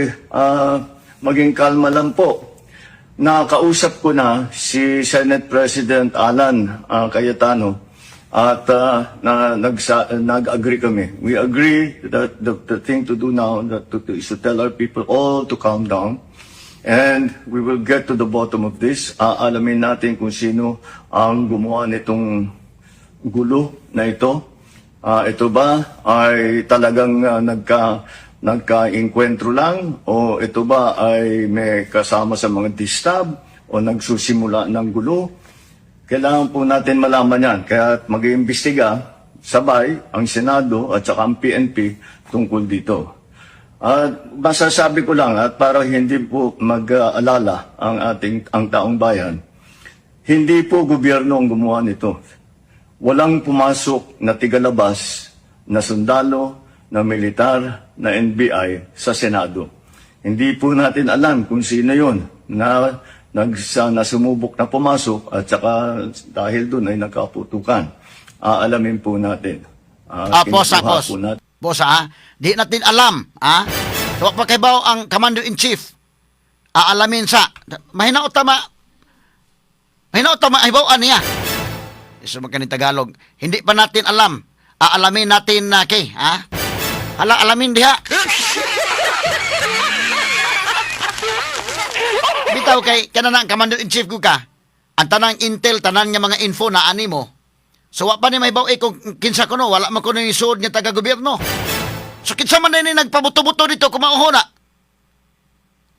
maging kalma lang po. Nakausap ko na si Senate President Alan Cayetano at nag-agree kami. We agree that the thing to do now is to tell our people all to calm down. And we will get to the bottom of this. Aalamin natin kung sino ang gumawa nitong gulo na ito. Ito ba ay talagang nagka-inkwentro lang o ito ba ay may kasama sa mga disturb o nagsusimula ng gulo? Kailangan po natin malaman yan. Kaya mag-iimbestiga sabay ang Senado at saka ang PNP tungkol dito. At masasabi ko lang at para hindi po mag-alala ang taong bayan, hindi po gobyerno ang gumawa nito. Walang pumasok na tigalabas na sundalo, na militar, na NBI sa Senado. Hindi po natin alam kung sino yon na sumubok na pumasok at saka dahil doon ay nagkaputukan. Aalamin po natin. Pos, Kinukuha pos. po natin. Pos, ha? Di natin alam, ha? So, wa pa kaybaw ang Commander-in-Chief. Aalamin sa, mahinaot tama, hibaw niya. Iso man Tagalog. Hindi pa natin alam. Aalamin natin na, kay, ha? Hala, alamin diha. Bitaw kay kana na ang Commander-in-Chief ko ka. Ang tanang intel, tanan nga mga info na ani mo. So wa pa ni mahibaw eh kung kinsa kuno, wala man kuno yung suod nga taga-gobyerno. So kinsa man ni nagpabuto-buto dito kumauho na.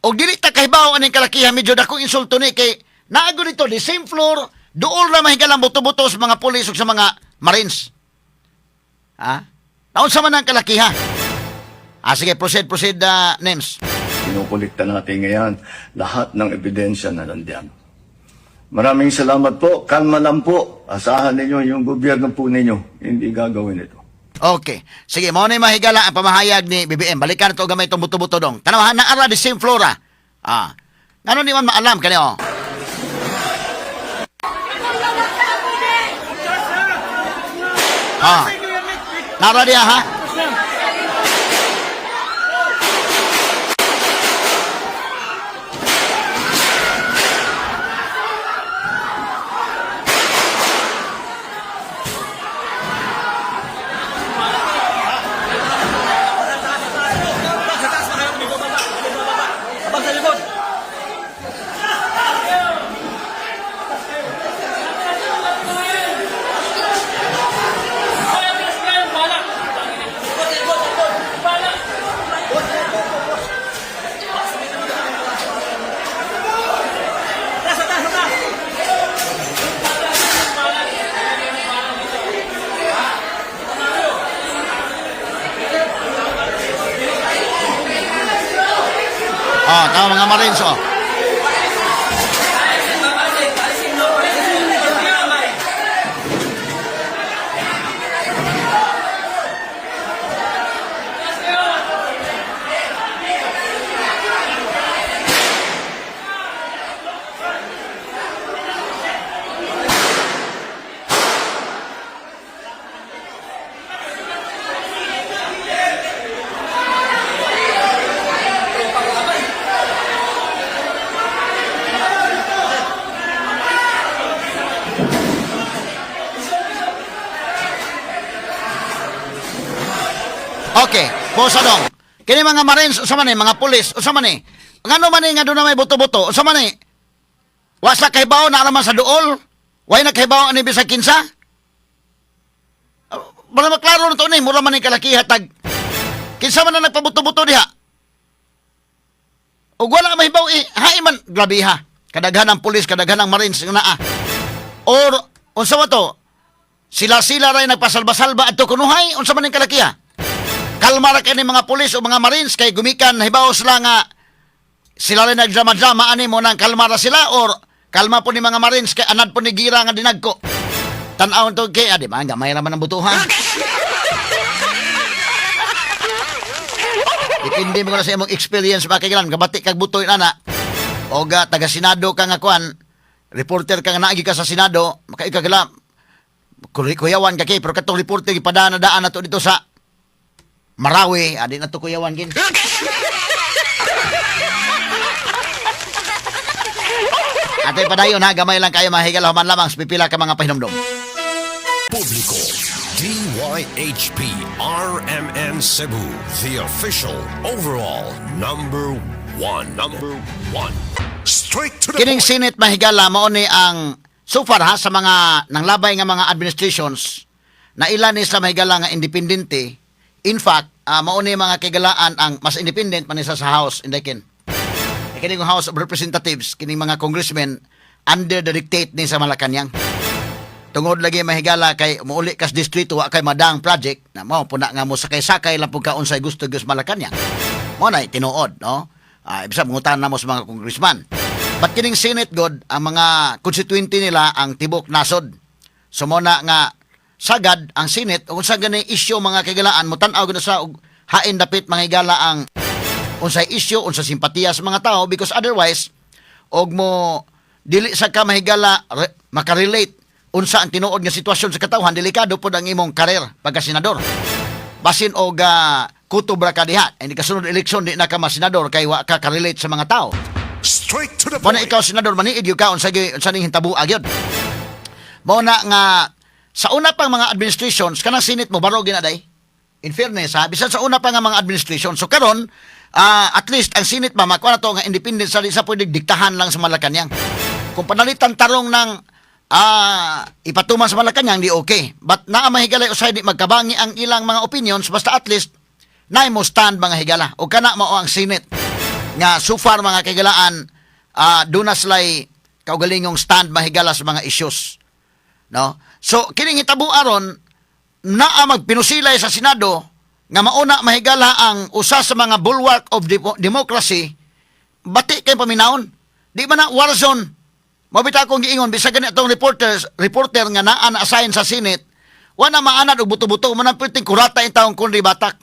Og dili ta kahibaw aning kalakihan, medyo dakong insulto ni kay naago dito the same floor, duol ra mahigalang buto-buto sa mga pulis ug sa mga marines. Ha? Naunsa man ang kalakihan? Sige, proceed, proceed, names. Kinukulikta natin ngayon lahat ng ebidensya na nandiyan. Maraming salamat po. Kalma lang po. Asahan ninyo yung gobyerno po ninyo. Hindi gagawin ito. Okay. Sige, mao na mahigala ang pamahayag ni BBM. Balikan to gamay itong buto-buto dong. Tanawahan na ara the same flora. Ngano ni man maalam kani oh. Nara diya ha? Oh, tama mga Marines oh. Okay, posa dong. Kini mga Marines, unsa man ni, mga pulis, unsa man ni? Ngano man ni nga doon na may buto-buto, unsa man ni? Wa sa kahibaw na man sa duol? Way na kahibaw ani bisag kinsa? Para maklaro na to ni, mura man ni kalakiha tag. Kinsa man na nagpabuto-buto diha? Ug wala mahibaw eh, hain man grabe ha. Kadaghan ang pulis, kadaghan ang Marines nga naa. Or unsa ba to? Sila-sila ray nagpasalba-salba adto kunuhay, unsa man ning kalakiha? Kalma ra kay ni mga pulis o mga Marines kay gumikan hibaw sila nga sila rin nagdrama-drama ani mo nang kalma ra sila or kalma po ni mga Marines kay anad po ni gira nga dinagko. Tan-awon to kay di ba gamay ra man ang butuhan. Depende mo na sa imong experience ba kay gabati kag butoy ana. O ga taga Senado ka nga kuan, reporter ka nga naagi ka sa Senado, makaikagala kuyawan ka kay pero katong reporter gipadana daan na to dito sa Marawi, adi na to kuyawan kin. Atay padayon ha, gamay lang kayo mahigala human lamang sa pipila ka mga pahinomdom. Publiko, DYHP RMN Cebu, the official overall number one. Number one. Straight to the Kining point. Senate mahigala mao ni ang so far ha sa mga nanglabay nga mga administrations na ilan ni sa mahigala nga independente. In fact, mao ni mga kigalaan ang mas independent man ni sa House indakin. Kining House of Representatives, kining mga congressmen under the dictate ni sa Malacanang. Tungod lagi mahigala kay muuli kas distrito wa kay madang project na mao puna nga mo sakay-sakay lang pud ka unsay gusto gyud sa Malacanang. Mo na tinuod, no? Ibig mangutan na mo sa mga congressman. But kining Senate god ang mga constituente nila ang tibok nasod. So mo na nga sagad ang Senate ug unsa gani issue mga kagalaan mo tan-aw gyud sa og hain dapit mga higala ang unsay issue, unsa simpatiya sa mga tao because otherwise og mo dili sa ka mahigala makarelate unsa ang tinuod nga sitwasyon sa katawhan, delikado pod ang imong karir pagka senador. Basin og kutob ra ka diha, hindi kasunod eleksyon di na ka masenador kay wa ka karelate sa mga tao. Straight to the Mao na point. ikaw senador maniid gyud ka unsa gyud unsa ning hintabua gyud. Mao na nga sa una pang mga administrations kanang Senate mo baro gyud na day. In fairness ha, bisan sa una pa nga mga administration. So karon, at least ang Senate ba makuha na to nga independent sa di sa pwede diktahan lang sa Malacanang. Kung panalitan tarong ng ipatuman sa Malacanang di okay. But naa mahigalay usay di magkabangi ang ilang mga opinions basta at least naay mo stand mga higala. O kana mao ang Senate nga so far mga kahigalaan doon na sila'y kaugalingong stand mahigala sa mga issues. No? So kining hitabo aron naa magpinusilay sa Senado nga mauna mahigala ang usa sa mga bulwark of democracy bati kay paminawon. Di ba na war zone? Mabita akong giingon bisag gani atong reporter nga naa na assign sa Senate, wala maanad og buto-buto man ang perting kurata in taong kunri batak.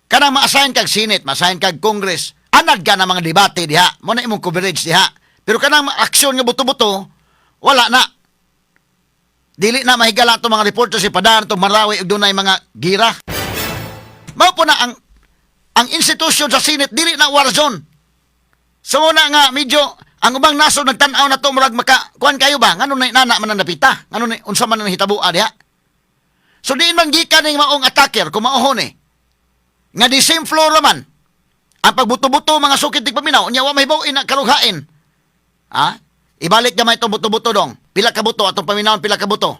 Kanang ma-assign kag Senate, ma-assign kag Congress, anad ka na mga debate diha, mo na imong coverage diha. Pero kanang aksyon nga buto-buto, wala na. Dili na mahigala itong mga reporter si Padar, itong Marawi, ug dunay mga gira. Mao po na ang institusyon sa Senate, dili na war zone. So muna nga, medyo, ang ubang nasod nagtan-aw na to, murag maka, kuan kayo ba? Ngano na nana man ang napita? Ngano na, unsa man ang hitabo diha? So diin man gikan ning maong attacker, kung maohon eh. Nga di same floor naman. Ang pagbuto-buto mga sukit di paminaw, unya wa mahibaw ina karughain. Ha? Ibalik gamay itong buto-buto dong. Pila ka buto atong paminawon pila ka buto.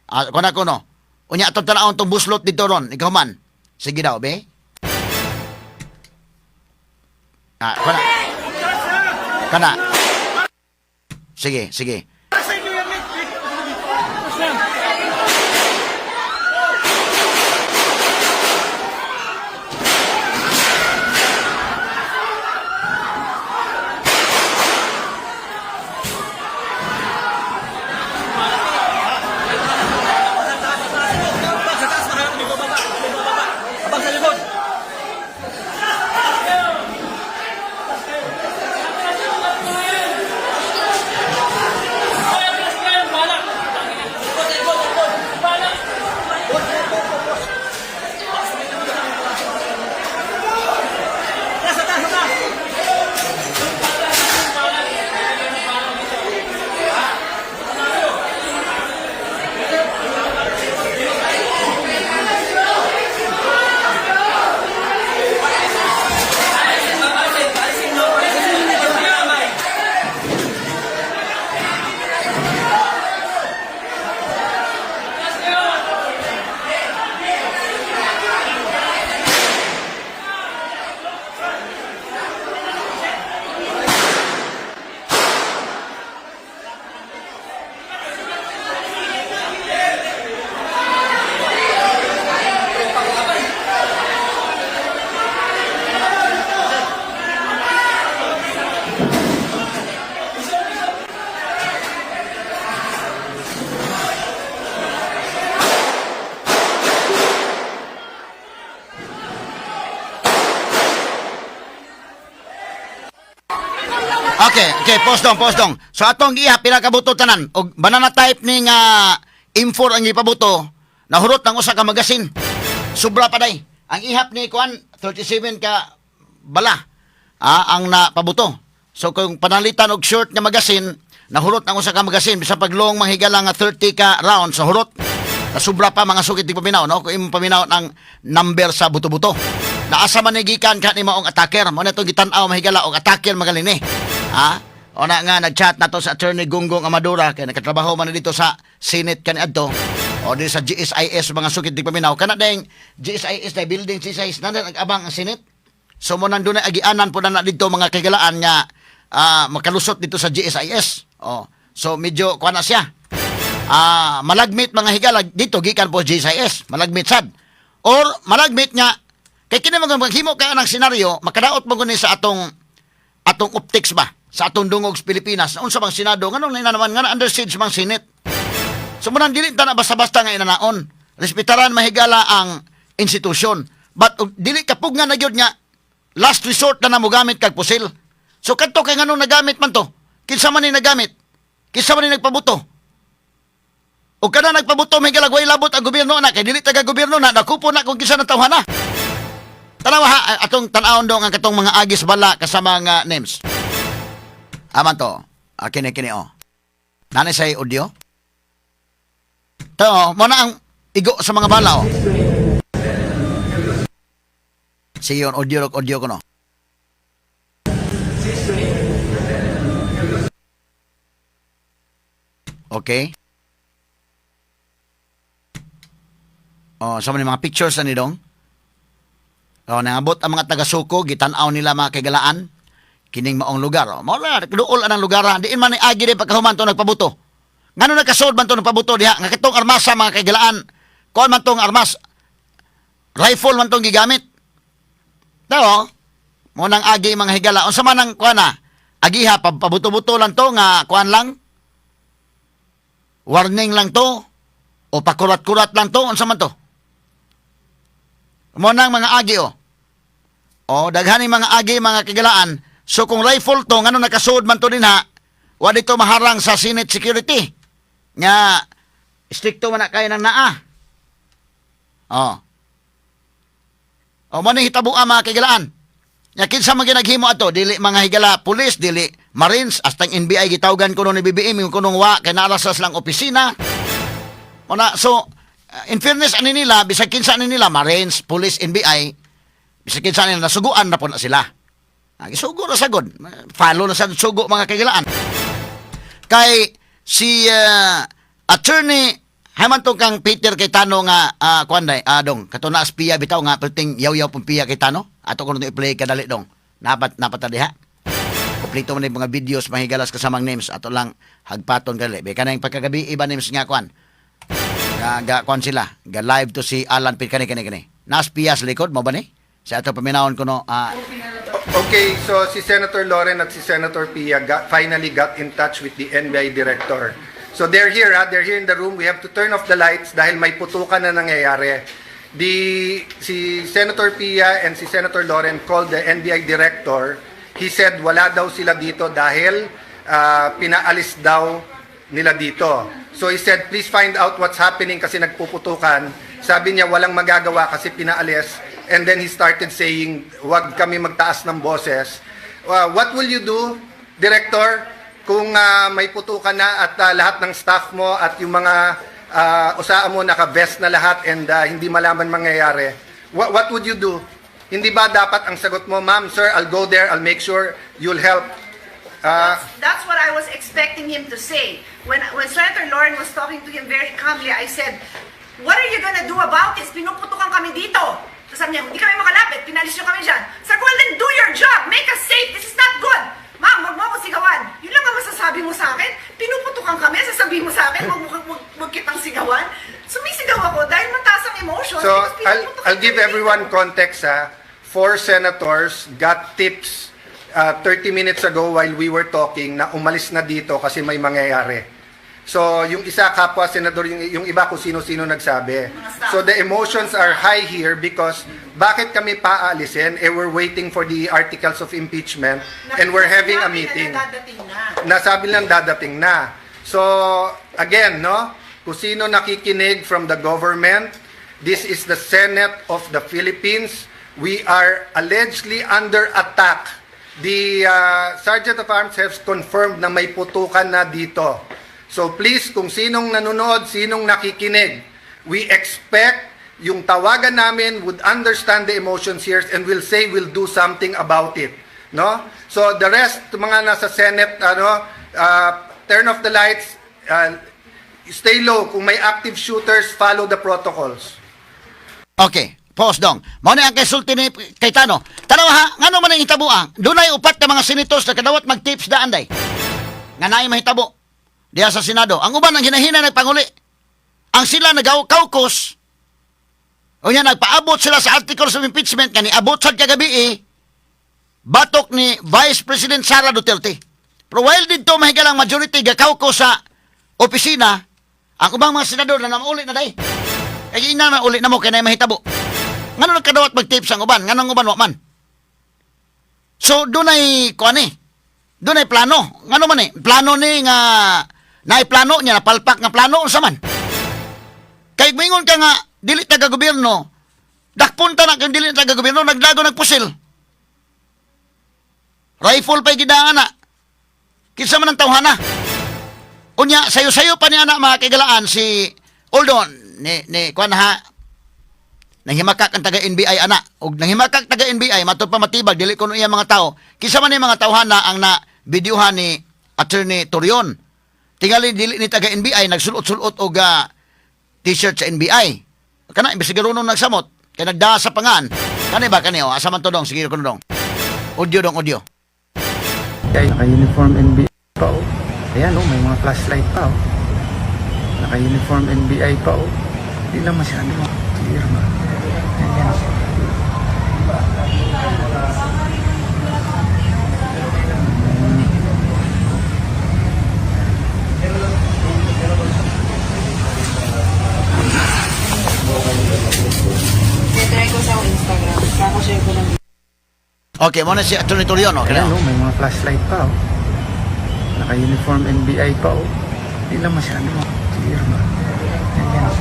Kuno kuno. Unya atong tan-awon tong buslot dito ron, ikaw man. Sige daw, be. Kana. Kana. Sige, sige. Okay, pause dong, pause dong. So atong giha pila ka buto tanan og banana type ni nga M4 ang gipabuto, nahurot ng usa ka magasin. Sobra pa day. Ang ihap ni kuan 37 ka bala ang napabuto. So kung panalitan og short nga magasin, nahurot ang usa ka magasin bisan pag long manghigala nga 30 ka round sa hurot. Nasubra pa, mga sukit tigpaminaw, no? Kung imong paminaw ng number sa buto-buto. Naasa man ni gikan ka ni maong attacker. Mo na itong gitan-aw, mahigala, og attacker magaling ni. Ha? O na nga, nag-chat na to sa Attorney Gunggong Amadora, kaya nakatrabaho man na dito sa Senate kani adto. O di sa GSIS, mga sukit tigpaminaw. Kana ding GSIS na building GSIS, na nag-abang ang Senate. So mo nang dunay agianan po na dito, mga kaigalaan, nga makalusot dito sa GSIS. Oh. So medyo kuha na siya. Malagmit, mga higala, dito gikan po GSIS, malagmit sad. Or malagmit nga kay kini mga maghimo ka ng senaryo, makadaot mo guni sa atong optics ba, sa atong dungog sa Pilipinas. Unsa bang Senado nganong na naman nga under siege mang Senate? So munang dili ta na basta-basta nga inanaon. Respetaran, mahigala, ang institusyon. But og dili kapug nga na gyud nga last resort na mogamit kag pusil. So kadto kay nganong nagamit man to? Kinsa man ni nagamit? Kinsa man ni nagpabuto? O kada nagpabuto, may galagway labot ang gobyerno na kay dili taga gobyerno na nakupo na kung kinsa na tawhana. Tanawa ha, atong tan-awon dong ang katong mga agis bala kasama nga names. Aman to. Ah, kini kini oh. Nanay say audio. To, oh, mo na ang igo sa mga bala oh. Sige, on audio audio ko no. Okay. Oh, sa mga pictures na ni dong. Oh, nangabot ang mga taga-suko, gitan-aw nila, mga kaigalaan, kining maong lugar. Oh, mao na duol anang lugar. Ha. Diin man ni agi di pagkahuman to nagpabuto. Ngano nagkasod man to nagpabuto diha nga kitong armasa, mga kaigalaan? Kuan man tong armas. Rifle man tong gigamit. Tao, mo nang agi, mga higala. Unsa man ang kuan na? Agiha pabuto-buto lang to nga kuan lang. Warning lang to o pakurat-kurat lang to, unsa man to? Mo nang mga agi oh. O daghan ni mga agi, mga kigalaan. So kung rifle to, ngano nakasuod man to dinha, wa dito maharang sa Senate security. Nga stricto man na kayo ng naa. Oh. O mo ni hitabo mga kigalaan. Nya kinsa man ginaghimo ato, dili, mga higala, pulis, dili Marines, hasta ang NBI gitawgan kuno ni BBM yung kunong wa kay naa sa silang opisina. O na, so in fairness ani nila, bisag kinsa ani nila, Marines, police, NBI, bisag kinsa nila, nasuguan na po na sila. Ah, gisugo na sagod. Follow na sa sugo, mga kagilaan. Kay si attorney Haman tong kang Peter Cayetano nga kuan day dong kato na aspiya bitaw nga perting yaw-yaw pong Pia Cayetano ato kuno i-play kadali dong napat napat diha kompleto man yung mga videos, mahigalas, kasamang names. Ato lang hagpaton kadali be kanang pagkagabi iba names nga kuan nga ga kuan sila ga live to si Alan Pit kani kani kani naspiya sa likod mo ba ni sa ato paminawon kuno. Okay, so si Senator Loren at si Senator Pia finally got in touch with the NBI director. So they're here, ha? They're here in the room. We have to turn off the lights dahil may putukan na nangyayari. Si Senator Pia and si Senator Loren called the NBI director. He said wala daw sila dito dahil pinaalis daw nila dito. So he said, "Please find out what's happening kasi nagpuputukan." Sabi niya walang magagawa kasi pinaalis. And then he started saying, "Wag kami magtaas ng boses." What will you do, Director, kung may putukan na at lahat ng staff mo at yung mga OSAA mo naka-vest na lahat and hindi malaman mangyayari? What would you do? Hindi ba dapat ang sagot mo, "Ma'am, sir, I'll go there, I'll make sure you'll help"? That's what I was expecting him to say. When Senator Loren was talking to him very calmly, I said, "What are you gonna do about this? Pinuputukan kami dito." Tapos sabi niya, "Hindi kami makalapit, pinalis niyo kami dyan." Sabi ko, "Well then do your job! Make us safe! This is not good! Ma'am, wag mo ako sigawan. Yun lang ang masasabi mo sa akin? Pinuputukan kami, sasabihin mo sa akin, wag kitang sigawan?" Sumisigaw ako dahil mataas ang emotion So, because pinuputukan I'll give kami dito. Everyone context, ha. Four senators got tips 30 minutes ago while we were talking na umalis na dito kasi may mangyayari. So, yung isa kapwa senador, yung iba kung sino-sino nagsabi. So, the emotions are high here because bakit kami paalisin? Eh, we're waiting for the articles of impeachment and we're having a Sinabi na meeting. Dadating na. Nasabi lang dadating na. So, again, no? Kung sino nakikinig from the government, this is the Senate of the Philippines. We are allegedly under attack. The Sergeant of Arms has confirmed na may putukan na dito. So please, kung sinong nanonood, sinong nakikinig, we expect yung tawagan namin would understand the emotions here and will say we'll do something about it. No? So the rest, mga nasa Senate, ano, turn off the lights, stay low. Kung may active shooters, follow the protocols. Okay, pause dong. Mao ni ang kasulti ni Cayetano. Tanaw ha, ngano man ang hitabo ah? Dunay upat ka mga senators na kadawat mag-tips daan day. Nga naay mahitabo diha sa Senado. Ang uban ang hinahina nagpanguli. Ang sila nagaw caucus. Unya nagpaabot sila sa articles of impeachment nga niabot sad kagabi eh, batok ni Vice President Sara Duterte. Pero while didto mahigalang majority ga-caucus sa opisina, ang ubang mga senador na namauli na day. Kaya ina na uli na mo kay na mahitabo. Ngano nagkadawat mag-tips ang uban? Nganong uban wa man? So dunay kuan eh. Dunay plano. Ngano man eh? Plano ni nga naay plano niya, napalpak nga plano unsa man? Kay moingon ka nga dili taga gobyerno, dakpon ta na kung dili taga gobyerno naglago nagpusil. Rifle pa'y gidaan na. Kinsa man ang tawhana? Unya, sayo-sayo pa ni anak mga kaigalaan si Oldon ni kuan ha, nanghimakak ang taga NBI ana og nanghimakak taga NBI matud pa matibag dili kuno iya mga tao. Kinsa man ni mga tawhana ang na videohan ni Attorney Torion? Tingali dili ni taga NBI, nagsulot-sulot og t-shirt sa NBI. Kana imbestigaronon nagsamot kay nagdaa sa pangan kani ba kani, oh, asa man to dong? Sige kuno dong, audio dong, audio. Ay, naka-uniform NBI pa oh. Ayan oh, may mga flashlight pa oh. Naka-uniform NBI pa oh. Hindi lang masyado clear ba. Ayan. Try ko sa Instagram. Kaka-share ko lang. Okay, mo na si Attorney Torion, okay. Ayan oh, may mga flashlight pa oh. Naka-uniform NBI pa oh. Hindi lang masyado clear ba. Ayan.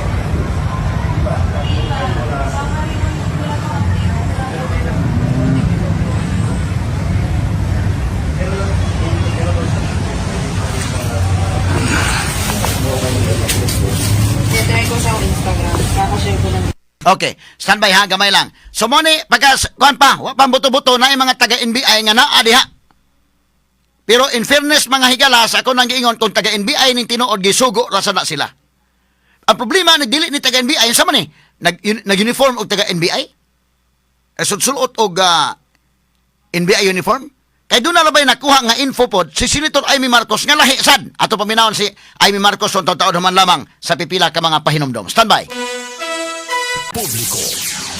Try ko sa Instagram. Kaka-share ko lang. Okay, standby ha, gamay lang. So mo ni pagka kuan pa, wa pa buto-buto na mga taga NBI nga naa diha. Pero in fairness mga higala, sa ako nang giingon kung taga NBI ning tinuod gisugo ra sana sila. Ang problema ni dili ni taga NBI sa man ni nag-uniform og taga NBI? Eh, sulot og NBI uniform? Kay doon na labay nakuha nga info pod si Senator Imee Marcos nga lahi sad. Ato paminawon si Imee Marcos on taon man lamang sa pipila ka mga pahinomdom. Standby. Publiko.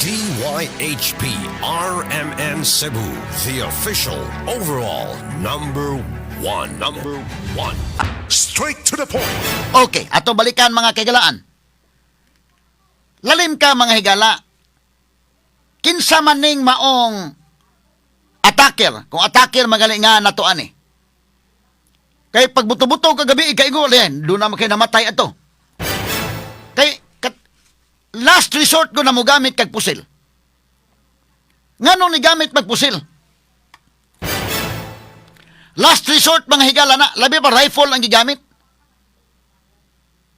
DYHP RMN Cebu, the official overall number one. Number one. Straight to the point. Okay, ato balikan mga kaigalaan. Lalim ka mga higala. Kinsa man ning maong attacker, kung attacker magali nga natuan eh. Kay pagbuto-buto kagabi ikaigo yan, doon naman kay namatay ato. Kay last resort ko na mogamit kag pusil. Nganong nigamit magpusil? Last resort mga higala na, labi pa rifle ang gigamit.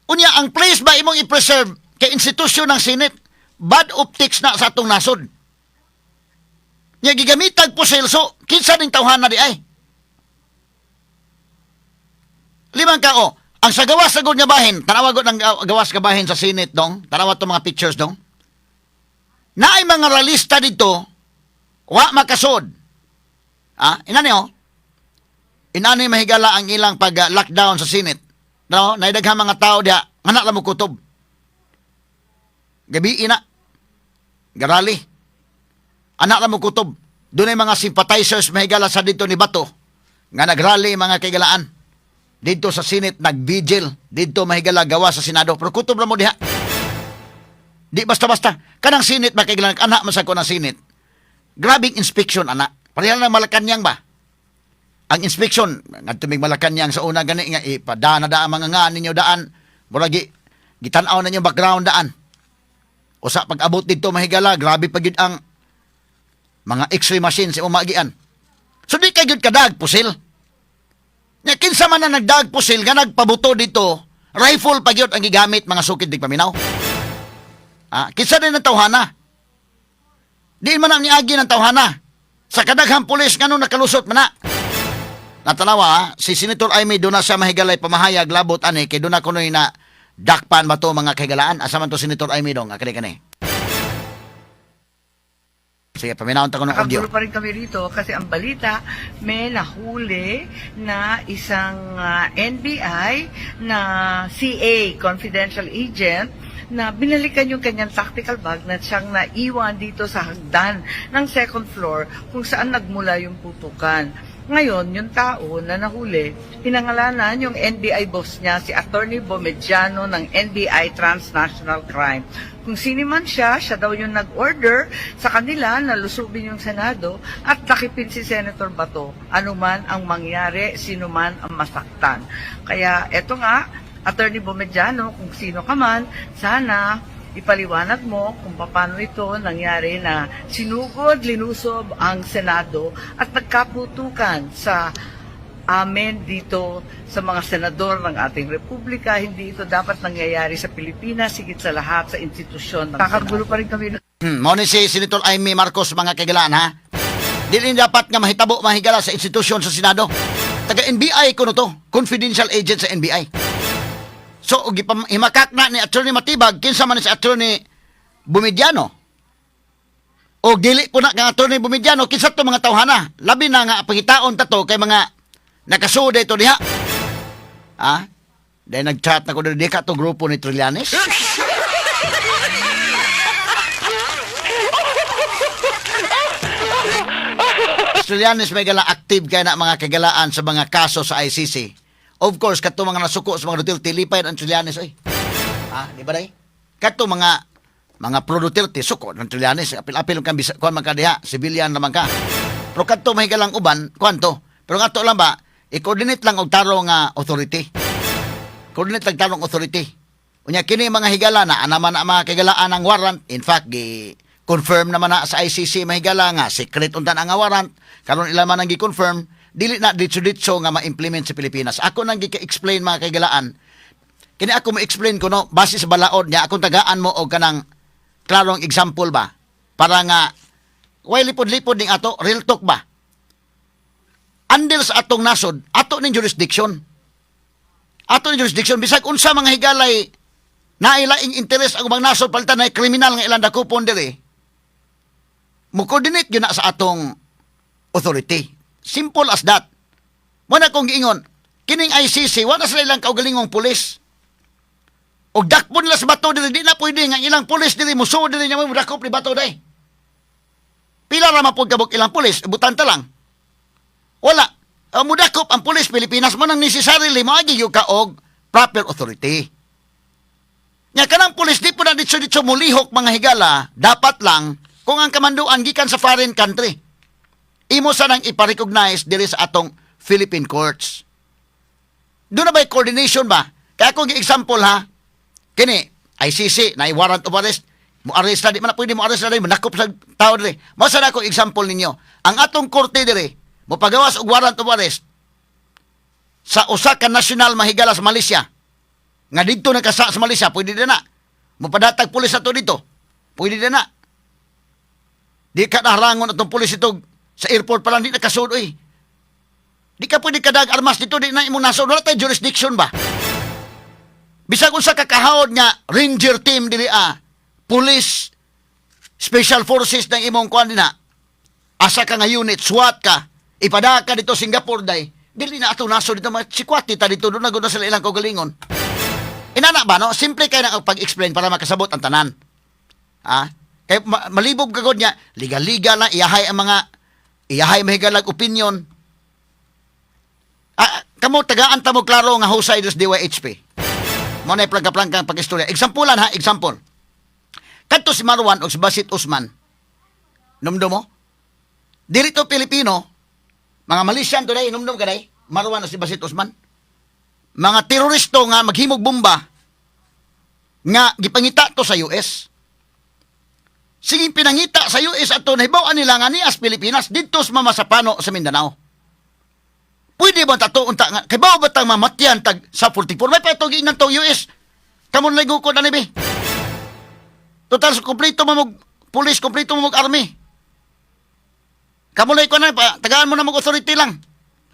Unya, ang place ba imong i-preserve kay institusyon ng Senate, bad optics na sa atong nasod. Nya gigamitag pusil, so kinsa ning tawhana di ay? Limang ka oh, ang sa gawas sa gud nga bahin, tanawa gud ang gawas nga bahin sa Senate dong, tanawa to mga pictures dong. Naay mga ralista dito, wa makasod. Ah, inani oh. Inani mahigala ang ilang pag lockdown sa Senate. No, naidaghan mga tao diha, ngana lang mo kutob. Gabi ina. Garali. Anak lang mo kutob. Doon ay mga sympathizers mahigala sa dito ni Bato nga nagrally mga kaigalaan. Dito sa Senate nag-vigil dito, mahigala, gawa sa Senado, pero kutob ra mo diha. Di basta-basta. Kanang Senate, makiglan anak man sa ko ng Senate. Grabing inspection ana. Pareha na Malacanang ba? Ang inspection ngadto mig Malacanang sa una gani nga ipadana da ang mga nga ninyo daan. Murag gitan-aw na ninyo background daan. Usa pag abot dito, mahigala, grabe pa gyud ang mga X-ray machine sa imong maagian. So di kay gyud kadag pusil. Nya kinsa man na nagdag pusil nga nagpabuto dito, rifle pa gyud ang gigamit, mga sukid tigpaminaw. Ah, kinsa din ang tawhana? Di man ang niagi ng tawhana. Sa kadaghang pulis, ngano nakalusot man na? Natanawa, ah, si Senator Imee doon na siya, mahigalay, pamahayag labot ani kay doon na kunoy na dakpan ba to, mga kahigalaan? Asa man to Senator Imee dong? Kani kani. Sige, paminawon ta ko ng audio. Nakagulo pa rin kami rito kasi ang balita, may nahuli na isang NBI na CA, confidential agent, na binalikan yung kanyang tactical bag na siyang naiwan dito sa hagdan ng second floor kung saan nagmula yung putukan. Ngayon, yung tao na nahuli, pinangalanan yung NBI boss niya, si Attorney Bomediano ng NBI Transnational Crime. Kung sino man siya, siya daw yung nag-order sa kanila na lusubin yung Senado at takipin si Senator Bato, anuman ang mangyari, sino man ang masaktan. Kaya eto nga, Attorney Bomediano, kung sino ka man, sana ipaliwanag mo kung paano ito nangyari na sinugod, linusob ang Senado at nagkaputukan sa amin dito sa mga senador ng ating republika. Hindi ito dapat nangyayari sa Pilipinas, higit sa lahat sa institusyon ng Kakagulo pa rin kami. Mao ni si Senator Imee Marcos, mga kahigalaan, ha. Dili dapat nga mahitabo, mahigala, sa institusyon sa Senado. Taga NBI kuno to, confidential agent sa NBI. So og himakak na ni Attorney Matibag, kinsa man ni si Attorney Bomediano? O dili po na kang Attorney Bomediano, kinsa to mga tawhana? Labi na nga pangitaon ta to kay mga nakasuod ito diha. Ha? Dahil nag-chat na ko diri, di ka to grupo ni Trillanes? Trillanes may gala active kay na, mga kagalaan, sa mga kaso sa ICC. Of course, kato mga nasuko sa mga Duterte, lipay ang Trillanes oy. Ah, di ba day? Kato mga pro Duterte suko ng Trillanes, apil-apil kang bisa kuan man ka diha, civilian naman ka. Pero kadto may galang uban, kuan to. Pero nga to lang ba, i-coordinate lang og tarong nga authority. Coordinate lang tarong authority. Unya kini mga higala na anaman ang mga kahigalaan ang warrant. In fact, gi confirm naman na sa ICC, mahigala, nga secret untan ang warrant. Karon ila man ang gi-confirm, dili na ditso-ditso nga ma-implement sa Pilipinas. Ako nang gi-explain, mga kahigalaan. Kini ako mo-explain ko no base sa balaod niya akong tagaan mo og kanang klarong example ba para nga way lipod-lipod ning ato real talk ba. Under sa atong nasod, ato ning jurisdiction. Ato ning jurisdiction bisag unsa mga higalay nailaing interes ang ubang nasod, palitan na kriminal nga ilang dakupon diri. Mo-coordinate gyud na sa atong authority. Simple as that. Mo na kong giingon, kining ICC wala sila ilang kaugalingong pulis. Og dakpon nila sa Bato diri, di na pwede nga ang ilang pulis diri musuod diri nya mo dakop ni Bato day. Pila ra man pud kabuk ilang pulis, butan ta lang. Wala. Mudakop ang pulis Pilipinas mo nang necessarily moagi gyud ka og proper authority. Nya kanang pulis di po na ditso-ditso mulihok, mga higala, dapat lang kung ang kamanduan gikan sa foreign country. Imo sa nang ipa-recognize diri sa atong Philippine courts. Doon na ba coordination ba? Kaya kung example ha, kini, ICC, na warrant of arrest, mo arrest na, di man na pwede mo arrest na diri, manakop sa tao diri. Mao sa na akong example ninyo. Ang atong korte diri, mo pagawas og warrant of arrest sa usa ka national, mahigala, sa Malaysia. Nga didto nakasa sa Malaysia, pwede din na. Mopadatag pulis ato dito. Pwede din na. Di ka naharangon atong pulis ito sa airport pa lang, di nakasud, oy. Di ka pwede kadag armas dito, di na imong nasod. Wala tayo jurisdiction ba? Bisag unsa ka kahawod nga ranger team dili ah, police, special forces ng imong kuan dinha. Asa ka nga unit, SWAT ka, ipada ka dito Singapore day. Dili na ato nasod dito, mga sikwati ta dito, doon na gud na sila ilang kaugalingon. Inana ba, no? Simple kay na ang pag-explain para makasabot ang tanan. Ha? Kay malibog ka gud niya, liga-liga na, iyahay ang mga, iyahay mahigalag opinion. Ah, Kamo tagaan ta mo klaro nga whose side is DYHP. Mo na plangka-plangka ang pag-istorya. Example ha, example. Kadto si Marwan o si Basit Usman. Numdo mo? Dili to Pilipino, mga Malaysian to day, numdum ka day? Marwan o si Basit Usman. Mga teroristo nga maghimog bomba nga gipangita to sa US. Sige, pinangita sa US ato, nahibaw-an nila nga nias Pilipinas didto sa Mamasapano sa Mindanao. Pwede ba tato unta nga kay ba tang mamatyan tag sa 44 may pa ito giingnan tong US. Kamo na ko na be. Total kompleto mo mag police, kompleto mo mag army. Kamo ko na pa, tagaan mo na mag authority lang.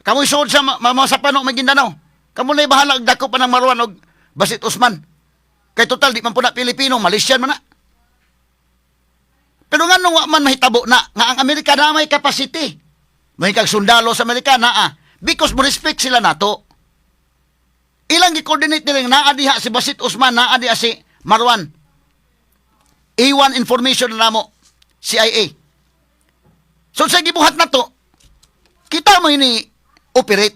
Kamo isuod sa Mamasapano, Maguindanao. Kamo na bahala og dako pa ng Marwan og Basit Usman. Kay total di man po na Pilipino, Malaysian man na. Pero nga nung wa man mahitabo na nga ang Amerika na may capacity. May kag sundalo sa Amerika na ah. Because mo respect sila nato. Ilang gi-coordinate nila nga naa diha si Basit Usman, naa diha si Marwan. A1 information na namo, CIA. So sa gibuhat na to, kita mo ini operate.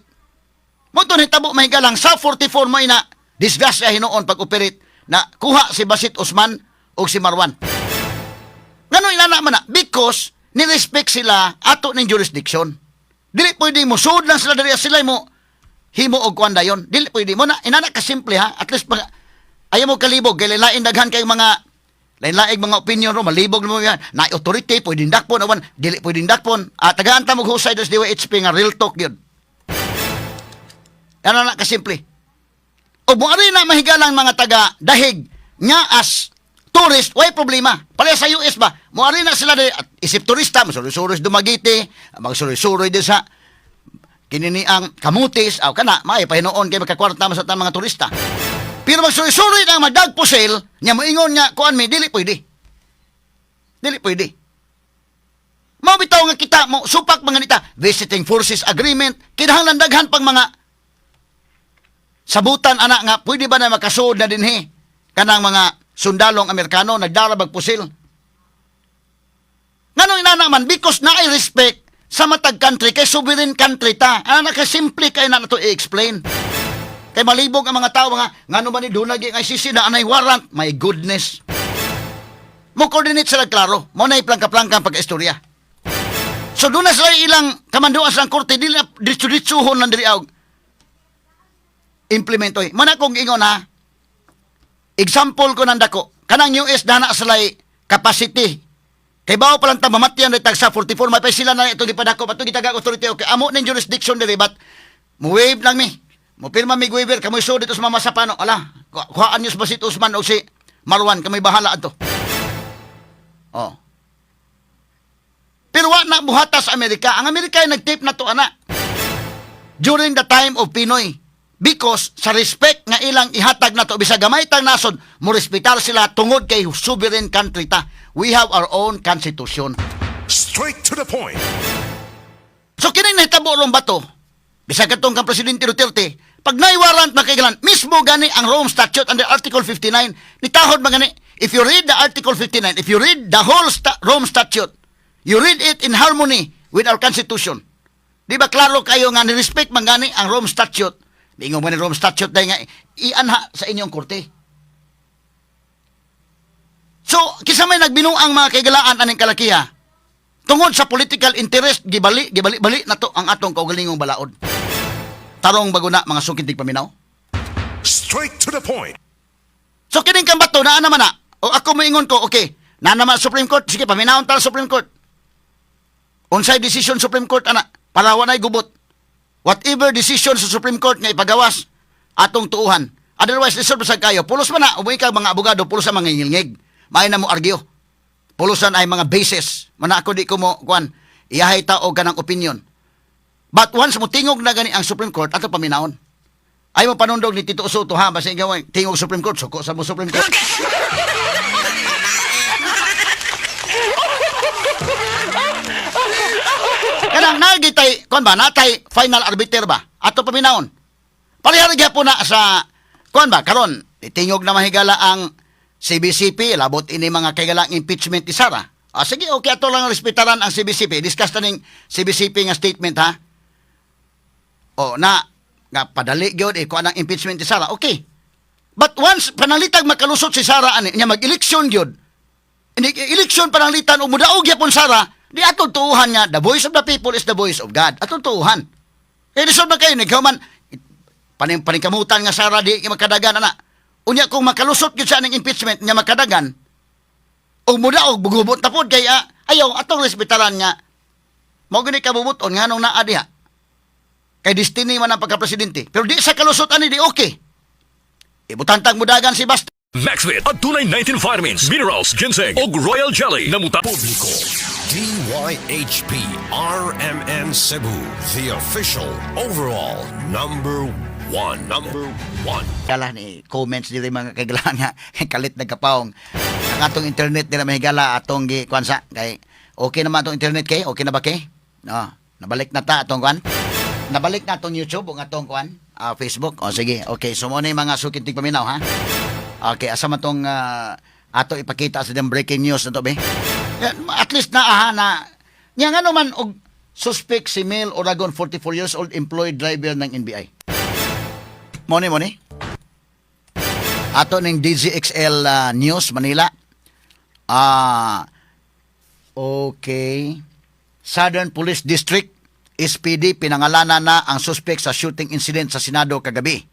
Mo to nahitabo mahigalang sa 44 mo ina disgrasya hinuon pag-operate na kuha si Basit Usman o si Marwan. Ngano inana man na? Because ni-respect sila ato ning jurisdiction. Dili pwede mo sud lang sila diri, sila mo himo og kuan dayon. Dili pwede mo na inana ka simple ha. At least pag ayaw mo kalibog kay lain daghan kay mga lain-laing mga opinion ro malibog mo yan. Na authority pwedeng dakpon awan dili pwedeng dakpon. Ah, tagaan ta mo husay des DYHP nga real talk yun. Ano na kasimple. O mo na mahigalang mga taga dahig nga as tourist, way problema. Pala sa US ba, moari na sila di, at isip turista, magsuroy-suroy sa Dumaguete, magsuroy-suroy din sa kinini ang Camotes, aw kana, may pahinuon kay makakwarta man sa tanang mga turista. Pero magsuroy-suroy na magdagpusil, nya moingon nga kuan mi, dili pwede. Dili pwede. Mao bitaw nga kita mo supak mga nita visiting forces agreement, kinahanglan daghan pang mga sabutan ana nga pwede ba na makasuod na dinhi kanang mga sundalong Amerikano nagdara pusil. Nganong inana man? Because naay respect sa matag country kay sovereign country ta. Ana ka simple kay na nato i-explain. Kay malibog ang mga tao nga ngano man ni dunag ang ICC na anay warrant. My goodness. Mo coordinate sila klaro. Mo na plangka-plangka ang pag-istorya. So doon na sila ilang kamanduan sa korte, dili na ditso-ditsuhon lang diri og implementoy. Mana kong ingon ha. Example ko nang dako. Kanang US na na sila capacity. Kay bawo pa lang ta mamatyan tag sa 44 may pa sila na ito gipadako pato gitaga authority, okay amo ning jurisdiction diri, but mo waive lang mi. Mo pirma mi waiver, kamoy so dito sa Mamasapano. Ala, kuhaan niyo sa Basit Usman o si Marwan, kamoy bahala adto. Oh. Pero wa na buhata sa Amerika. Ang Amerika ay nag-tape na to ana during the time of PNoy. Because sa respect nga ilang ihatag na to, bisag gamay tang nasod, mo respetar sila tungod kay sovereign country ta. We have our own constitution. Straight to the point. So kining nahitabo ron bato, bisag katong kang Presidente Duterte, pag naiwarrant makaigalan, mismo gani ang Rome Statute under Article 59, nitahod man gani, if you read the Article 59, if you read the whole Rome Statute, you read it in harmony with our Constitution. Di ba klaro kayo nga ni-respect man gani ang Rome Statute? Ingon man ni Rome Statute dahil nga ianha sa inyong korte. So, kisa may nagbinuang mga kaigalaan aning kalakiha, tungod sa political interest, gibali, gibali-bali na to ang atong kaugalingong balaod. Tarong bago na mga sukid paminaw. Straight to the point. So kining kang bato, naa naman na. O ako moingon ko, okay, naa naman Supreme Court, sige, paminawon ta sa Supreme Court. Unsay decision Supreme Court ana, para walay gubot. Whatever decision sa Supreme Court nga ipagawas, atong tuuhan. Otherwise, lisod pa sa kayo. Pulos man na, umuwi ka mga abogado, pulos sa mga ngilngig. May na mo argue. Pulusan ay mga basis. Mana ako di ko mo, kuan, iyahay ta og kanang opinion. But once mo tingog na gani ang Supreme Court, ato paminawon. Ay mo panundog ni Tito Sotto ha, basta ikaw ay tingog Supreme Court, suko sa mo Supreme Court. Kanang nagitay, kuan ba, natay final arbiter ba? Ato paminawon. Pareha gyapon na sa kuan ba karon, tingog na mahigala ang CBCP, labot ini mga kaigalang impeachment ni Sara. Ah, sige, okay, ato lang respetaran ang CBCP. Discuss ta ning CBCP nga statement ha. O na Nga padali gyud eh, kuan ang impeachment ni Sara, okay. But once panalitag makalusot si Sara ani nya mag-eleksyon gyud. Hindi eleksyon pananglitan ug mudaog gyapon Sara, di atong tuuhan nga the voice of the people is the voice of God. Atong tuuhan. Kay lisod man kayo naghuman paning paningkamutan nga Sara di makadagan ana. Unya kung makalusot gyud siya ning impeachment nya makadagan ug mudaog bugubot ta pod kay ayaw atong respetaran nga mao gani kabubuton nganong naa diha. Kay destiny man ang pagka-presidente. Pero di sa kalusot ani di okay. Ibutantag mudagan si Basta. Maxvit at tunay 19 vitamins, minerals, ginseng ug royal jelly. Namuta Publiko, DYHP RMN Cebu, the official overall number one. Number one. Kala ni comments diri mga kaigalaan nga kalit nagkapaong ang atong internet nila, mahigala, atong gi kuan sa kay okay naman atong internet, kay okay na ba kay no nabalik na ta atong kuan, nabalik na atong YouTube ug atong kuan Facebook. O sige, okay, so mo na yung mga sukit tig paminaw ha. Okay, asa man tong ato ipakita sa dem breaking news na to be. Yan, at least na aha na nya ngano man og suspect si Mel Oragon, 44 years old, employed driver ng NBI. Moni moni ato ning DZXL News Manila. Okay. Southern Police District SPD pinangalanan na ang suspect sa shooting incident sa Senado kagabi.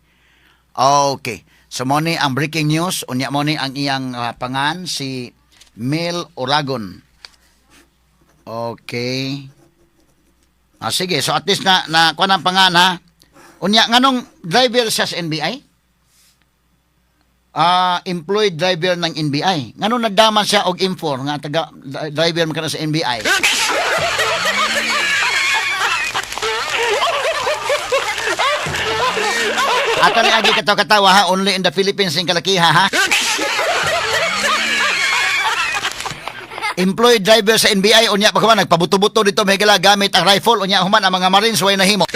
Okay. So mo ni ang breaking news, unya mo ni ang iyang pangan si Mel Oragon. Okay. Sige, so at least na na kuan ang pangan ha. Unya nganong driver siya sa NBI? Employed driver ng NBI. Ngano nagdaman siya og M4 nga taga driver man kana sa NBI? Ato ni agi katawa-katawa ha, only in the Philippines ing kalakiha ha. Employed driver sa NBI, unya pa human nagpabuto-buto dito mahigala gamit ang rifle, unya human ang mga Marines way nahimo.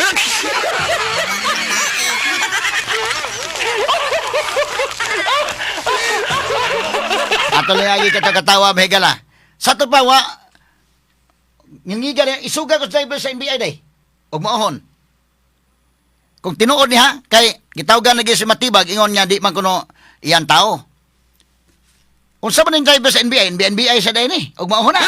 Ato lang agi katawa-katawa mahigala. Sa to pa wa ngingiga niya isuga ko sa driver sa NBI day. Og maohon. Kung tinuod niya, kay gitawgan na gyud si Matibag, ingon niya di man kuno iyan tao. Unsa man ning driver sa NBI, NBI, NBI sa day ni, og maohon na.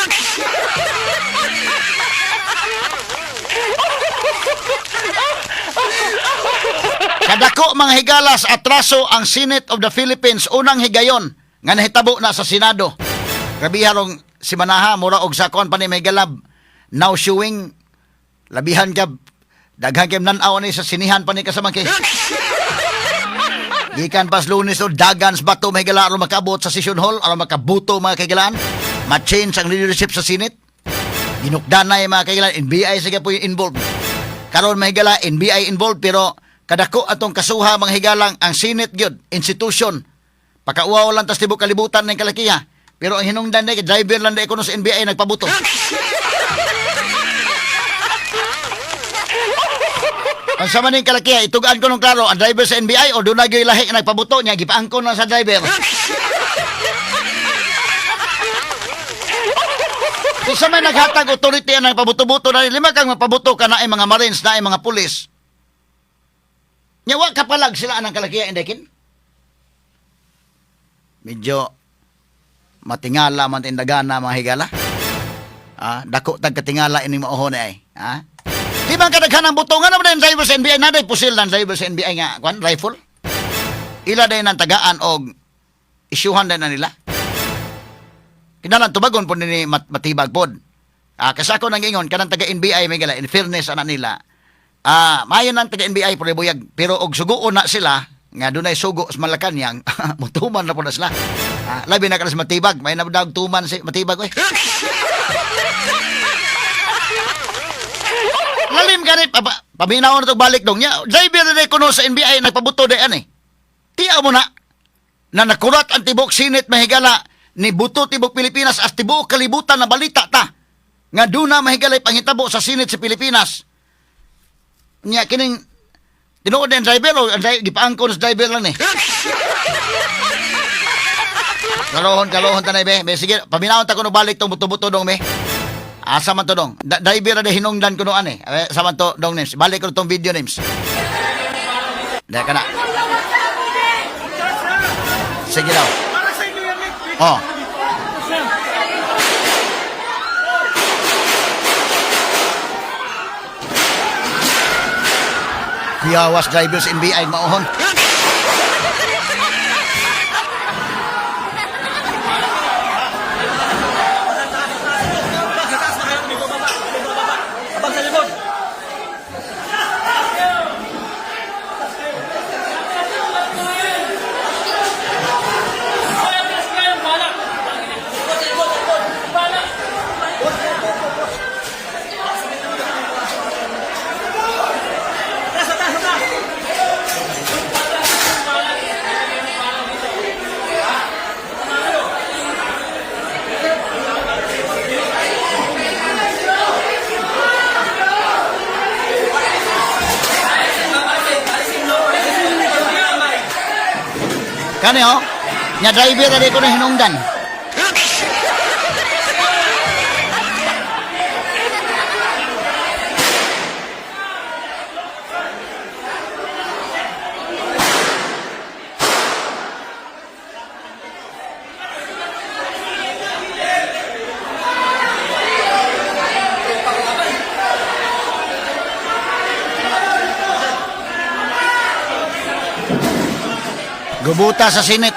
Kadako mga higalas atraso ang Senate of the Philippines, unang higayon nga nahitabo na sa Senado. Grabiha rong si Manaha, mura og sa kuan pa ni may galab. Now showing labihan ka daghan kay nan-aw ni sa sinihan pa ni kasamang kay. Gikan pas Lunes o dagan sa bato may gala aron makaabot sa session hall aron makabuto mga kaigalaan. Ma-change ang leadership sa Senate. Ginukdanay mga kaigalaan, NBI sige po yung involved. Karon mga higala, NBI involved pero kadako atong kasuha mga higalang ang Senate gyud, institution. Pakauwaw lang tas tibok kalibutan ng kalakiha. Pero ang hinungdan na driver lang na kuno sa NBI nagpabuto. Ang sama ning kalakiha, itugaan ko nung klaro, ang driver sa NBI o doon na gyud lahi nga nagpabuto niya, gipaangkon lang sa driver. Kung sa may naghatag authority ang nagpabuto-buto na lima kang mapabuto ka na ay mga Marines na ay mga pulis. Nya wa kapalag sila anang kalakiha indekin. Medyo matingala man tindagana mga higala. Dako tag katingala ining maohon ay. Di ba kadaghan ang buto nga naman ang driver sa NBI na day pusil ng driver sa NBI nga kwan rifle. Ila day nang tagaan og isyuhan day na nila. Kinalan tubagon po ni matibag pod. Kasi ako nang ingon kanang taga NBI may gala in fairness ana nila. Maayo nang taga NBI pero buyag pero og suguon na sila nga dunay sugo sa Malacañang mutuman na po na sila. Labi na ka sa matibag, may nabdag tuman si matibag oy. Lalim gani pa, paminaw na to balik dong nya. Driver na kuno sa NBI nagpabuto day ani. Tiya mo na na nakurat ang tibok Senate mahigala ni buto tibok Pilipinas as tibuok kalibutan na balita ta nga duna mahigalay panghitabo sa Senate sa Pilipinas. Nya kining tinuod ang driver o ang gipaangkon sa driver lang ni. Kalohon, kalohon tanay be. Be sige, paminawon ta kuno balik tong buto-buto dong be. Asa man to dong? Driver na hinungdan kuno ani. Eh, sa man to dong names. Balik ko tong video names. Dahil ka na. Sige daw. Oh. Kuyawas drivers NBI mauhon. Kani oh. Nya driver na di ko na hinungdan. Gubuta sa Senate.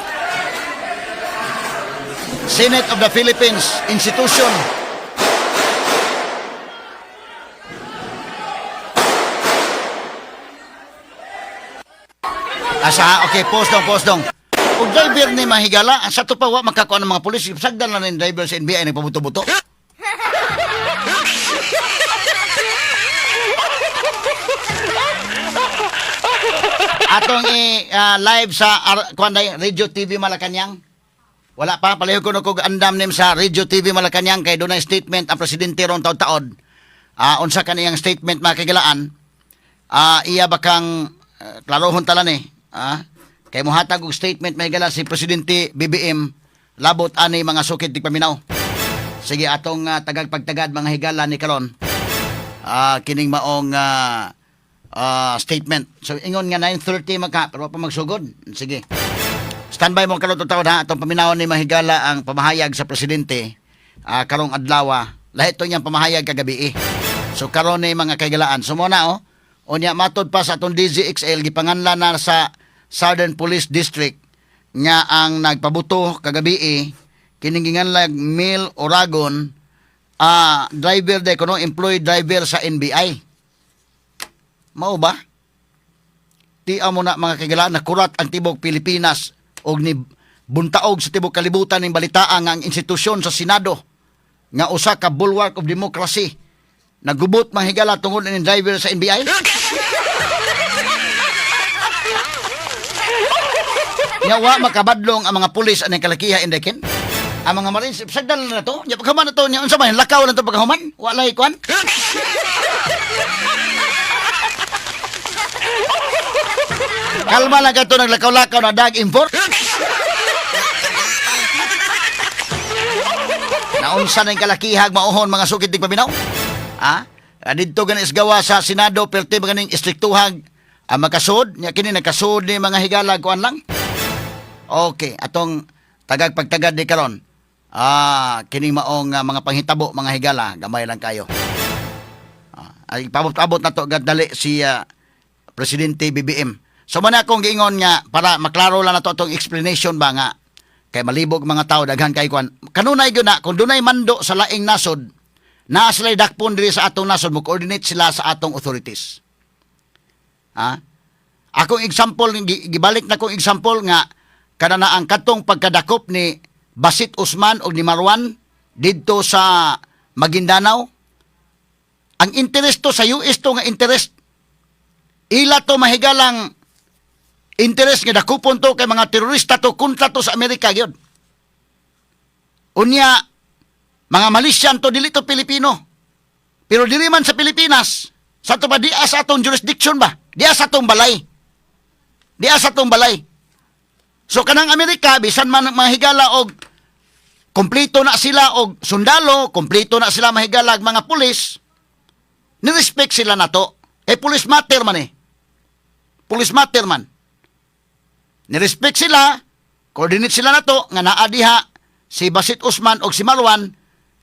Senate of the Philippines institution. Asa, okay, post dong, post dong. Og driver ni mahigala, sa to pa wa makakuha ng mga pulis, sagdan lang ni driver sa NBI nagpabuto-buto. Atong i live sa kuan day, Radio TV Malacañang. Wala pa, palihog ko na kog andam nim sa Radio TV Malacañang kay dunay statement ang presidente ron taod-taod. Unsa kaniyang statement, mga kagilaan? Iya ba kang klarohon tala ni? Kay mohatag og statement, mahigala, si Presidente BBM labot ani mga sukid tigpaminaw. Sige, atong tagag pagtagad, mga higala, ni karon. Kining maong statement. So ingon nga 9:30 maka pero wa pa magsugod. Sige. Standby mo karon taon ha, atong paminawon ni, mahigala, ang pamahayag sa presidente karong adlaw. Lahi to niyang pamahayag kagabi eh. So karon ni, mga kaigalaan. So mo na oh. Unya matod pa sa atong DZXL, gipanganlan na sa Southern Police District nga ang nagpabuto kagabi eh, kining ginganlag Mil Oragon, driver de kuno, employee driver sa NBI. Mao ba? Tia mo na, mga kaigalaan, nakurat ang tibok Pilipinas og ni buntaog sa tibok kalibutan ning balitaan nga ang institusyon sa Senado nga usa ka bulwark of democracy nagubot, mga higala, tungod ning driver sa NBI. Nga wa makabadlong ang mga pulis aning kalakiha, indekin. Ang mga Marines sagdan na to. Nya pagkahuman na to nya, unsa man lakaw na to pagkahuman? Walay kuan. Kalma lang kato, naglakaw-lakaw na dag import. Naunsa na yung kalakihag mauhon, mga sukit tigpaminaw? Ha? Didto gani isgawa sa Senado, perti ba ganing istriktuhag ang makasud? Nya kini nakasud ni, mga higala, kuan lang. Okay, atong tagag pagtagad ni karon. Kining maong mga panghitabo, mga higala, gamay lang kayo. Ay pabot-abot na to dali si Presidente BBM. So man akong giingon nga para maklaro lang na to atong explanation ba nga kay malibog mga tao, daghan kay kuan. Kanunay gyud na kung dunay mando sa laing nasod, naa sila'y dakpon diri sa atong nasod, mo coordinate sila sa atong authorities. Ha? Akong example, gibalik na kong example nga kada na ang katong pagkadakop ni Basit Usman o ni Marwan didto sa Maguindanao, ang interest to sa US to nga interest. Ila to mahigalang interest nga dakupon to kay mga terorista to, kontra to sa Amerika gyud. Unya mga Malaysian to, dili to Pilipino. Pero dili man sa Pilipinas, sa to ba diya sa atong jurisdiction ba? Diya sa atong balay. Diya sa atong balay. So kanang Amerika, bisan man mahigala og kompleto na sila og sundalo, kompleto na sila, mahigala, og mga pulis, ni-respect sila nato. Eh police matter man eh. Police matter man. Ni-respect sila, coordinate sila nato nga naa diha si Basit Usman og si Marwan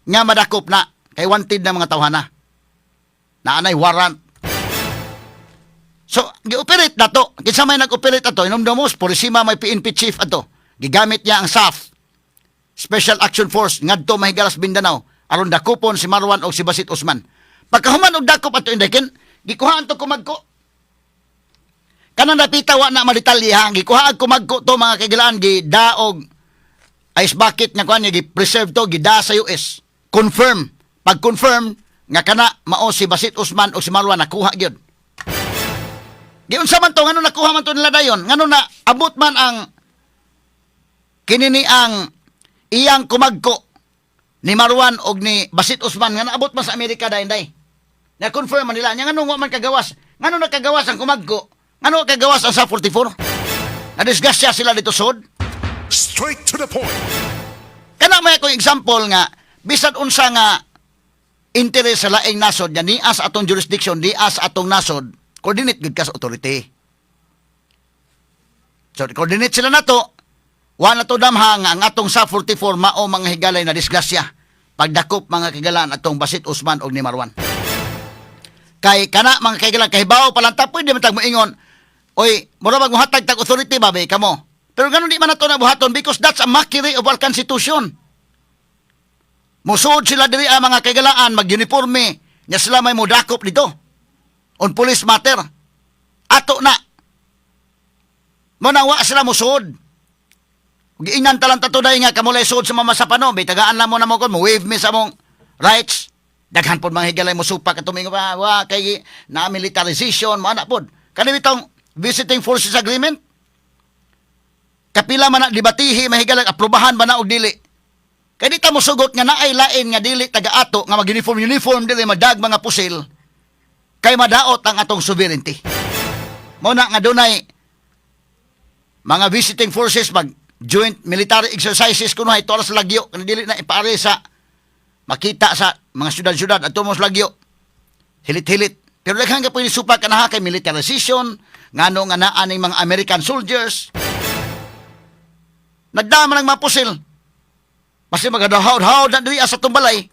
nga madakop na kay wanted na mga tawhana. Naa nay warrant. So, gi-operate na to. Kinsa may nag-operate ato, hinumdumos, Purisima may PNP chief ato. Gigamit niya ang SAF, Special Action Force, ngadto mahigala sa Mindanao, aron dakupon si Marwan o si Basit Usman. Pagkahuman og dakop ato, inday kin, gikuhaan to kumagko. Kanang napita wa na madetalye ha, gikuha ang kumagko to, mga kahigalaan, gidaog ice bucket nga kuan niya, gi-preserve to, gida sa US. Confirm. Pag confirm nga kana mao si Basit Usman o si Marwan, nakuha gyud. Giunsa man to, ngano nakuha man to nila dayon? Ngano na abot man ang kinini ang iyang kumagko ni Marwan og ni Basit Usman nga naabot man sa Amerika dayon day? Na confirm man nila nya, ngano wa man kagawas? Ngano nakagawas ang kumagko? Ngano kagawas ang SAF 44? Na disgrasya sila dito sod. Straight to the point. Kana may akong example nga bisan unsa nga interes sa laing nasod nga niya sa atong jurisdiction, niya sa atong nasod, coordinate gud ka sa authority. So coordinate sila nato, wa na to damha nga ang atong SAF 44 mao, mga higalay, na disgrasya pagdakop, mga kahigalaan, atong Basit Usman og ni Marwan. Kay kana, mga kahigalaan, kahibaw pa lang ta, pwede man tag moingon, oy, mura bag mohatag tag authority ba be kamo. Pero ganun di man nato na buhaton because that's a mockery of our constitution. Musuod sila diri ang mga kahigalaan, mag-uniforme, nya sila may modakop dito. On police matter. Ato na. Mo na wa sila musuod. Giingnan talang tato dahil nga kamulay suod sa Mamasapano, bay tagaan lang mo na mo kon, mo waive mi sa mong rights. Daghan pod mga higalay mo supak at tumingo pa, wa kay na militarization, mo ana pod. Kani bitong Visiting Forces Agreement. Kapila man na debatihi, mahigalag, aprobahan ba na og dili? Kay di ta mo sugot nga naay lain nga dili taga-ato nga mag-uniform uniform dili madag mga pusil kay madaot ang atong sovereignty. Mo na nga dunay mga visiting forces, mag joint military exercises kuno hay sa lagyo kan dili na ipare sa makita sa mga syudad-syudad ato mo sa lagyo. Hilit-hilit. Pero daghan ka pwede supak kanaha kay militarization, ngano nga naa ning mga American soldiers. Nagdama ng mga pusil. Basta magadahawd-hawd na diri sa tumbalay.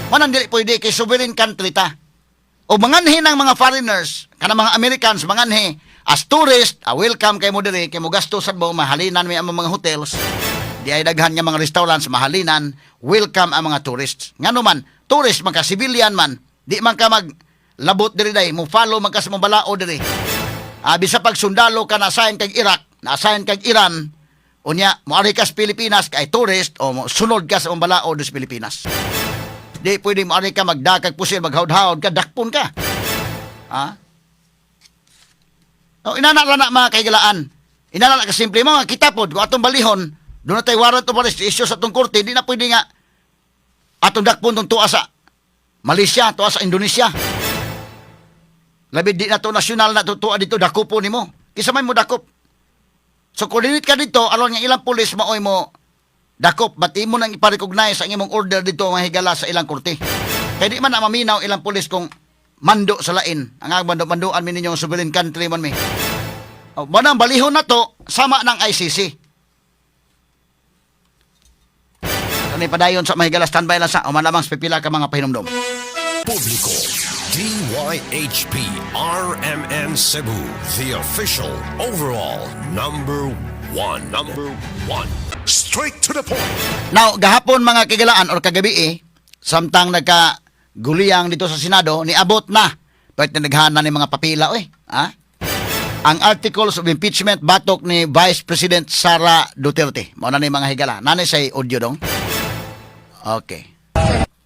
Manang dili pwede kay sovereign country ta. O manganhi ng mga foreigners, kana mga Americans, manganhi, as tourist, welcome kay mo diri, kay mo gasto sad mo, mahalinan may ang mga hotels. Di ay daghan nga mga restaurants, mahalinan, welcome ang mga tourists. Ngano man, tourist man ka, civilian man, di man ka mag labot diri day, mo follow man ka sa mga balao diri. Bisa pag sundalo ka na assign kag Iraq, na assign kag Iran, unya moari ka sa Pilipinas kay tourist o mo sunod ka sa mga balao sa Pilipinas. Di pwede mo ari ka magdakag pusil, maghawd-hawd ka, dakpon ka. Ha? O, inana lang na, mga kahigalaan. Inana na kasimple mo, kita pod, kung atong balihon, doon na tayo warrant of arrest, issue sa atong korte, di na pwede nga atong dakpon tong tuwa sa Malaysia, tuwa sa Indonesia. Labi di na to nasyonal na tutua dito, dakupo nimo. Kisa may mo dakop. So coordinate ka dito, aron nga ilang pulis maoy mo dakop, ba't imo nang ipa-recognize ang imong order dito, mga higala, sa ilang korte. Kaya di man na maminaw ilang pulis kung mando sa lain. Ang ang mando-mandoan mi ninyong sovereign country man mi. O, manang balihon na to, sama ng ICC. Ano padayon sa mga higala, standby lang sa o lamang sa pipila ka mga pahinumdom. Publiko. DYHP RMN Cebu, the official overall number one. Number one. Straight to the point. Now, gahapon, mga kahigalaan, or kagabi eh, samtang nagka guliyang dito sa Senado, niabot na. Pwede na ni mga papila, oy. Ha? Ang articles of impeachment batok ni Vice President Sara Duterte. Mao na ni, mga higala. Nanay say audio dong. Okay.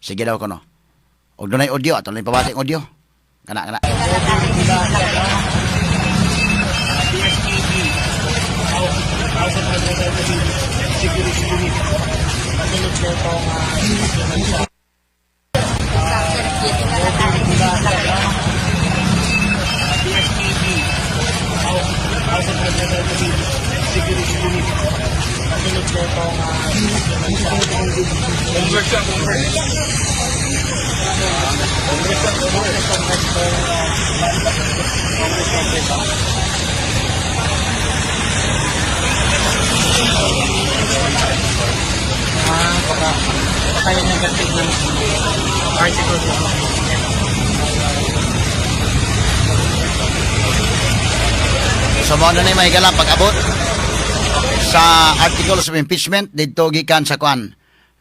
Sige daw kono. Og dunay audio ato lang pabati ang audio. Kana kana. Ah, baka yun nag ng article of impeachment. So mao na ni, mga higala, pag-abot sa articles of impeachment didto gikan sa kuan.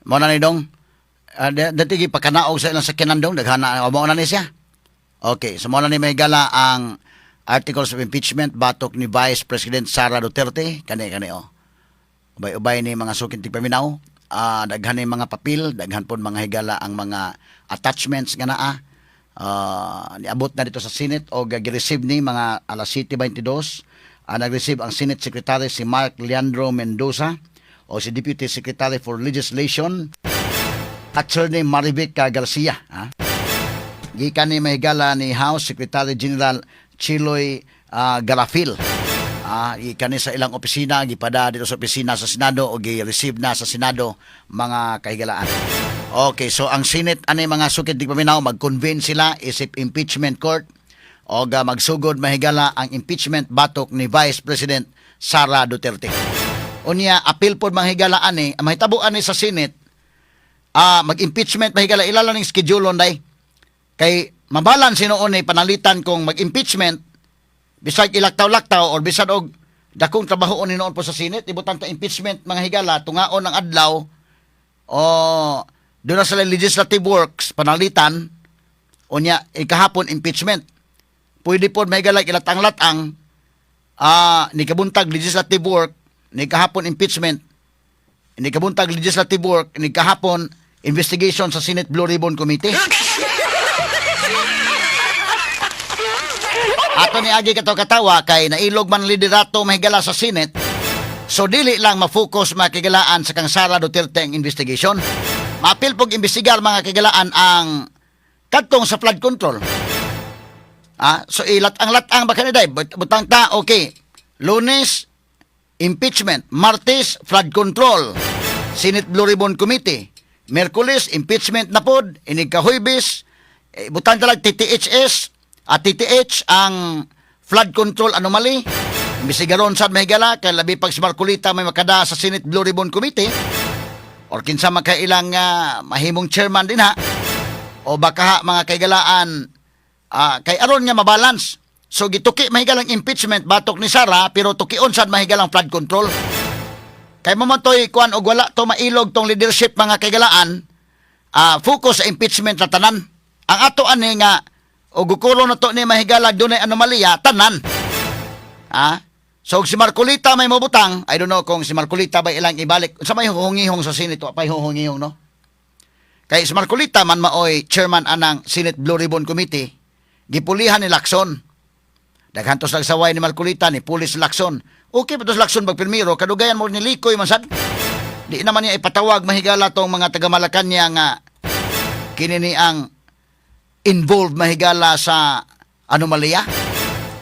Mao na ni dong. Dati gipakanaog sa ilang sakyanan dong, daghana mao na ni siya. Okay, so mao na ni, mga higala, ang articles of impeachment batok ni Vice President Sara Duterte kani kani oh. Ubay-ubay ni, mga suking tigpaminaw. Daghan ni mga papel, daghan pod, mga higala, ang mga attachments nga naa. Niabot na dito sa Senate o gi-receive ni mga alas 7:22. Nag-receive ang Senate Secretary si Mark Leandro Mendoza o si Deputy Secretary for Legislation Attorney Marivic Garcia. Ha? Gikan ni, mahigala, ni House Secretary General Chiloy Garafil. Gikan ni sa ilang opisina, gipada dito sa opisina sa Senado o gi-receive na sa Senado, mga kahigalaan. Okay, so ang Senate ani, mga sukit tigpaminaw, mag-convene sila isip impeachment court o magsugod, mahigala, ang impeachment batok ni Vice President Sara Duterte. Unya, apil pod, mga higala, ani, ang mahitabo ani sa Senate, mag-impeachment, mahigala, ilala ning schedule day. Kay mabalan sinuon ni panalitan kung mag-impeachment bisag ilaktaw-laktaw or bisag og dakong trabaho ni noon po sa Senate, ibutan ta impeachment, mga higala, tungaon ang adlaw o doon na sila legislative works panalitan, unya ikahapon impeachment. Pwede po, mga higala, ilatang-latang ni kabuntag legislative work, ni kahapon impeachment, ni kabuntag legislative work, ni kahapon investigation sa Senate Blue Ribbon Committee. Ato ni agi kato katawa kay nailog man liderato, mahigala, sa Senate. So dili lang ma-focus, mga kahigalaan, sa kang Sara Duterte ang investigation. Maapil pog imbestigar, mga kahigalaan, ang kadtong sa flood control. So ilat ang latang ba kaniday? Butang ta, okay. Lunes, impeachment. Martes, flood control. Senate Blue Ribbon Committee. Miyerkules, impeachment na pod. Inig ka Huwebes, eh, butang talag TTHS at TTH ang flood control anomaly. Imbestigaron sad, mahigala, kay labi pag si Marcoleta may makada sa Senate Blue Ribbon Committee or kinsa makailang mahimong chairman din ha o baka ha, mga kaigalaan, kay aron nga mabalance. So gituki mahigalang impeachment batok ni Sara, pero tukion sad mahigalang flood control. Kay mamatoy kuan og wala to mailog tong leadership, mga kaigalaan, focus sa impeachment na tanan. Ang ato ani nga og gukuro na to ni, mahigala, dunay anomalya tanan. So og si Marcoleta may mobutang, I don't know kung si Marcoleta ba ilang ibalik. Sa may huhungihong sa Senate, wa pay huhungihong, no? Kay si Marcoleta man maoy chairman anang Senate Blue Ribbon Committee, gipulihan ni Lacson. Daghan tos nagsaway ni Marcoleta, ni pulis Lacson. Okay pa tos Lacson pagpirmiro, kadugayan mo ni likoy man sad. Di naman niya ipatawag, mahigala, tong mga taga Malacanang nga kini ni ang involved, mahigala, sa anomalya.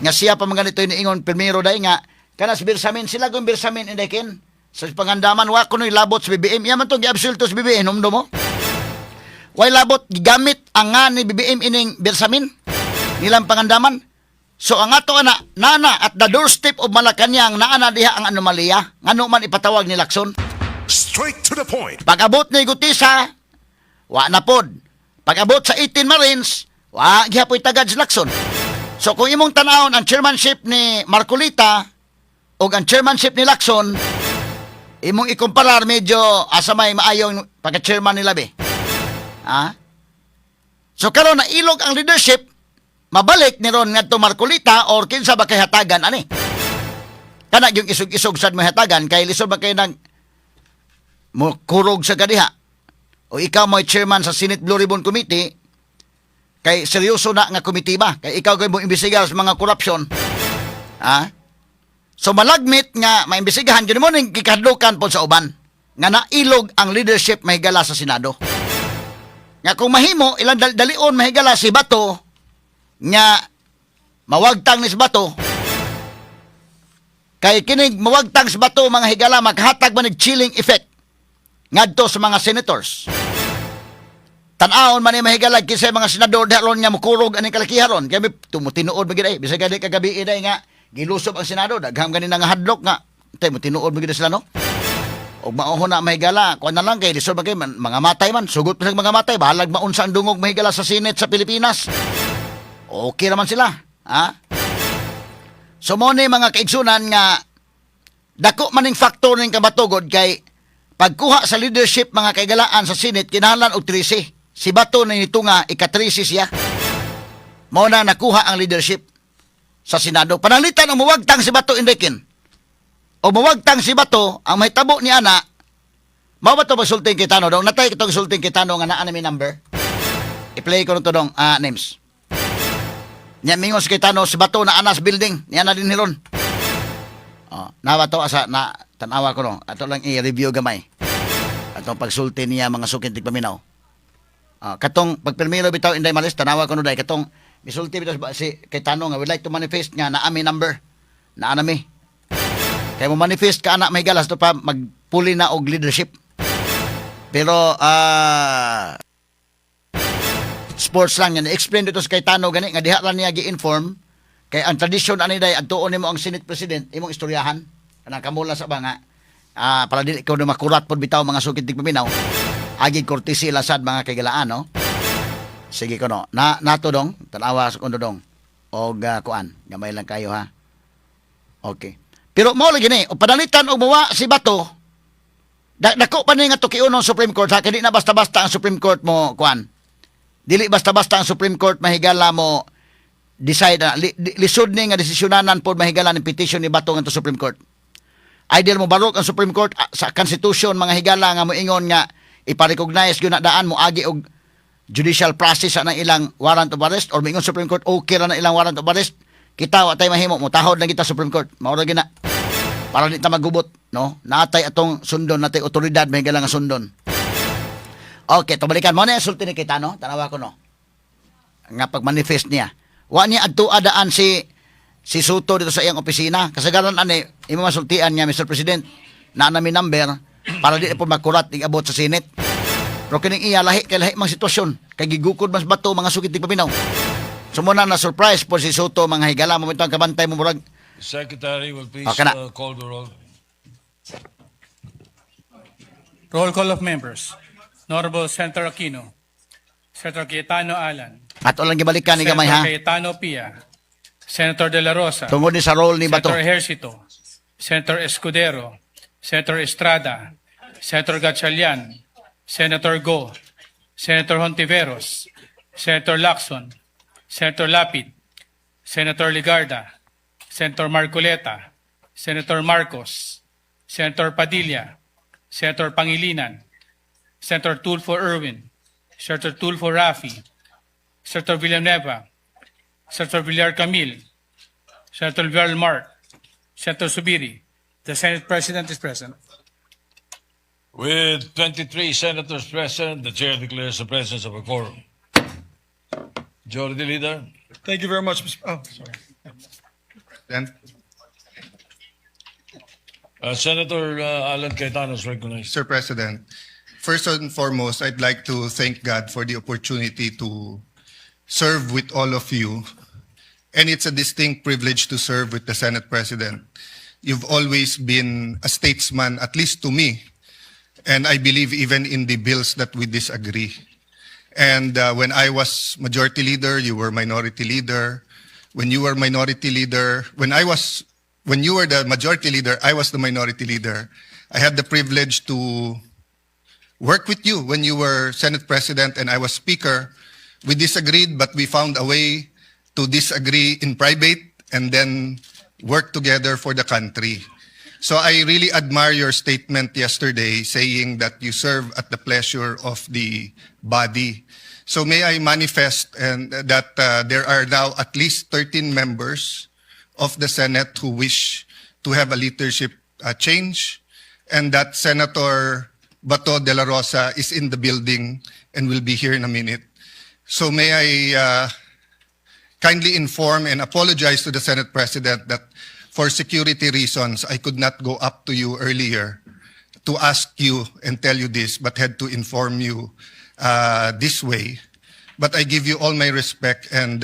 Nga siya pa mga ganito iniingon pirmiro dai nga kana si Bersamin sila kung Bersamin inday ken sa pangandaman wa kuno'y labot sa BBM. Iya man tong giabsulto sa BBM, humdo mo. Way labot, gigamit ang nga ni BBM ining Bersamin nilang pangandaman. So ang ato ana nana at the doorstep of Malacanang naana diha ang anomalya. Ngano man ipatawag ni Lacson? Straight to the point. Pag-abot ni Guteza, wa na pod. Pag-abot sa 18 Marines, wa gihapoy tagad si Lacson. So kung imong tanawon ang chairmanship ni Marcoleta o ang chairmanship ni Lacson, imong ikumparar, medyo asa may maayong pagka-chairman nila be. Ha? So karon nailog ang leadership, mabalik ni ron ngadto Marcoleta or kinsa ba kay hatagan ani. Kana yung isog-isog sad mo hatagan kay lisod ba kay nang mo kurog sa kadiha. O ikaw mo chairman sa Senate Blue Ribbon Committee, kay seryoso na nga committee ba? Kay ikaw kay mo imbestigar sa mga korupsyon. Ha? So malagmit nga maimbestigahan gyud mo ning gikahadlukan pod sa uban nga nailog ang leadership, mahigala, sa Senado. Nga kung mahimo ilang dalion, mahigala, si Bato nga mawagtang ni si Bato, kay kinig mawagtang si Bato, mga higala, maghatag man og chilling effect ngadto sa mga senators. Tan-awon man ni, mahigala, kinsa mga senador diha ron nga mukurog aning kalakiha ron. Kay may tumutinuod man gid ay bisag gani kagabi day nga gilusob ang Senado, daghang gani nga hadlok nga Tay mo tinuod mo gid sila, no? Og mao na, mahigala, kuan na lang kay lisod man kay man, mga matay man, sugot pa sa mga matay, bahalag maunsa ang dungog, mahigala, sa Senate sa Pilipinas. Okay naman sila, ha? So mo ni, mga kaigsunan, nga dako maning factor ning kabatugod kay pagkuha sa leadership, mga kaigalaan, sa Senate kinahanglan og 13. Si Bato na nito nga ika-13 siya. Mao na nakuha ang leadership sa Senado. Pananglitan og muwagtang si Bato, Enriquin. O muwagtang si Bato, ang mahitabo ni ana, mao ba ito pagsulting Cayetano dong? Natay kitong sulting Cayetano nga naa na mi number. I-play ko to dong, names. Nya mingon si Cayetano, si Bato na anas building, niya na din hiron. Oh, nawa to asa na tanawa ko no. Ato lang i-review gamay. Atong pagsulti niya, mga sukin tigpaminaw. Ah, katong pagpirmiro bitaw, Inday Malis, tanawa ko no day katong misulti bitaw si Cayetano nga would like to manifest nga naa mi number. Naa na mi. Kay mo manifest ka ana, may galas to pa magpuli na og leadership. Pero sports lang yan. Explain dito sa Cayetano gani nga diha lang niya gi-inform kay ang tradisyon ani day adtuon nimo ang Senate President imong istoryahan kanang kamula sa ba nga para dili ko na makurat pod bitaw, mga sukit tigpaminaw, agi courtesy lasad, mga kaigalaan, no? Sige ko no na nato dong tanawa sa kuno dong og kuan gamay lang kayo, ha? Okay, pero mao lagi ni o pananglitan og muwa si Bato, dako pa ni nga tukion ng Supreme Court, ha? Kay di na basta-basta ang Supreme Court mo kuan. Dili basta-basta ang Supreme Court, mahigala, mo decide na lisod ni nga desisyonanan pod, mahigala, ng petition ni Bato ngadto Supreme Court. Ideal mo barok ang Supreme Court sa Constitution, mga higala, nga moingon nga ipa-recognize gyud na daan mo agi og judicial process sa nang ilang warrant of arrest or moingon Supreme Court okay ra na ilang warrant of arrest, kita wa tay mahimo, mo tahod lang kita Supreme Court. Mao ra gyud na para di ta magubot, no? Natay atong sundon, natay otoridad, mahigala, nga sundon. Okay, to balikan mo na yung sulti ni Cayetano, tanawa ko no nga pag-manifest niya. Wa niya adto adaan si Sotto dito sa iyang opisina. Kasagaran ani imo masultian niya, "Mr. President, naa na mi number," para di na po makurat abot sa Senate. Pero kining iya lahi kay lahi mang sitwasyon kay gigukod mas Bato, mga sukit paminaw. So muna na surprise po si Sotto, mga higala, mo ang kabantay mo murag Secretary will please Okay na. Call the roll. Roll call of members. Honorable Senator Aquino. Senator Cayetano Alan. Ato lang gibalikan ni gamay, Senator ha. Cayetano Pia. Senator De La Rosa. Tungod ni sa role ni Bato. Senator Ejercito. Senator Escudero. Senator Estrada. Senator Gatchalian. Senator Go. Senator Hontiveros. Senator Lacson. Senator Lapid. Senator Legarda. Senator Marcoleta. Senator Marcos. Senator Padilla. Senator Pangilinan. Senator Tulfo Erwin. Senator Tulfo Raffy. Senator Villanueva. Senator Villar Camille. Senator Villar Mark. Senator Zubiri. The Senate President is present. With 23 senators present, the chair declares the presence of a quorum. Majority Leader. Thank you very much, Mr. Oh, sorry. President. Senator Alan Cayetano is recognized. Mr. President, first and foremost, I'd like to thank God for the opportunity to serve with all of you. And it's a distinct privilege to serve with the Senate President. You've always been a statesman, at least to me, and I believe even in the bills that we disagree. And when I was majority leader, you were minority leader. When you were minority leader, when I was, when you were the majority leader, I was the minority leader. I had the privilege to work with you when you were Senate President and I was Speaker. We disagreed, but we found a way to disagree in private and then work together for the country. So I really admire your statement yesterday saying that you serve at the pleasure of the body. So may I manifest and that there are now at least 13 members of the Senate who wish to have a leadership change and that Senator Bato de la Rosa is in the building and will be here in a minute. So may I kindly inform and apologize to the Senate President that for security reasons, I could not go up to you earlier to ask you and tell you this, but had to inform you this way. But I give you all my respect and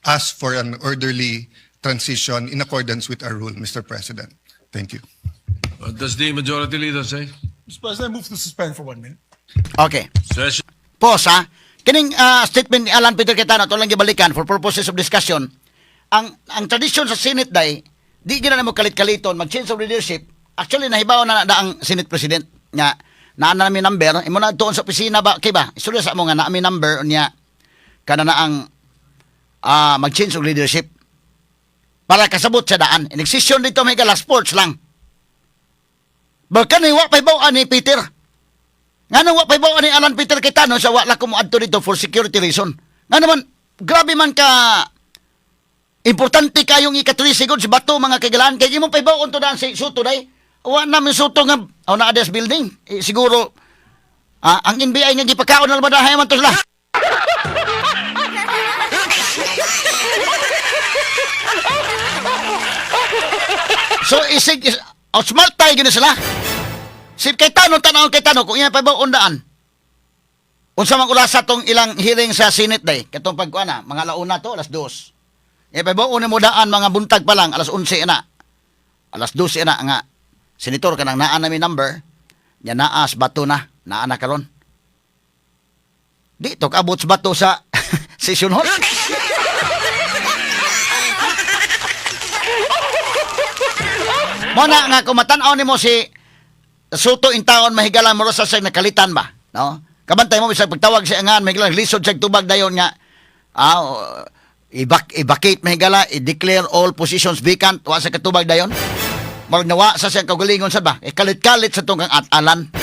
ask for an orderly transition in accordance with our rule, Mr. President. Thank you. What does the Majority Leader say? Mr. President, I move to suspend for 1 minute. Okay. Session. Pause ha. Kining statement ni Alan Peter Cayetano ato lang gibalikan for purposes of discussion. Ang tradisyon sa Senate day, di gyud na mo kalit-kaliton mag-change of leadership. Actually, nahibaw na na ang Senate President nga naa na mi number imo na tuon sa opisina ba kay ba istorya sa mo nga naa mi number unya kana na ang mag-change of leadership para kasabot sa daan. In session dito may gala sports lang. Baka ni wa pa ni Peter. Nga wa pa ni Alan Peter Cayetano sa wa la ko moadto dito for security reason. Nga naman, grabe man ka importante kayong ika-3 siguro si Bato, mga kaigalaan, kay imo pa to daan si Sotto day. Wa na mi Sotto nga oh, naa des building. Eh, siguro ang NBI nga gipakaon na labadahay man to sila. So isig is, outsmart tayo gini sila. Si Cayetano, tan-awon Cayetano kung iya pa ba undaan. Unsa man ulasa tong ilang hearing sa Senate day katong pagkuan na mga alauna to, alas 2. E pa ba mo daan mga buntag pa lang, alas 11 na. Alas 12 na nga senator, kanang naa na mi number nya naas Bato na naa na karon. Di to kaabot sa Bato sa session hall. Mo na nga kung matan-aw nimo si Sotto in taon, mahigala mo sa siya nakalitan ba, no? Kabantay mo bisag pagtawag siya nga mahigala lisod siya tubag dayon nga i-vacate mahigala, i-declare all positions vacant, wa sa katubag dayon. Marag nawa sa siyang kaugalingon sad ba? E kalit-kalit sa tungkang at Alan.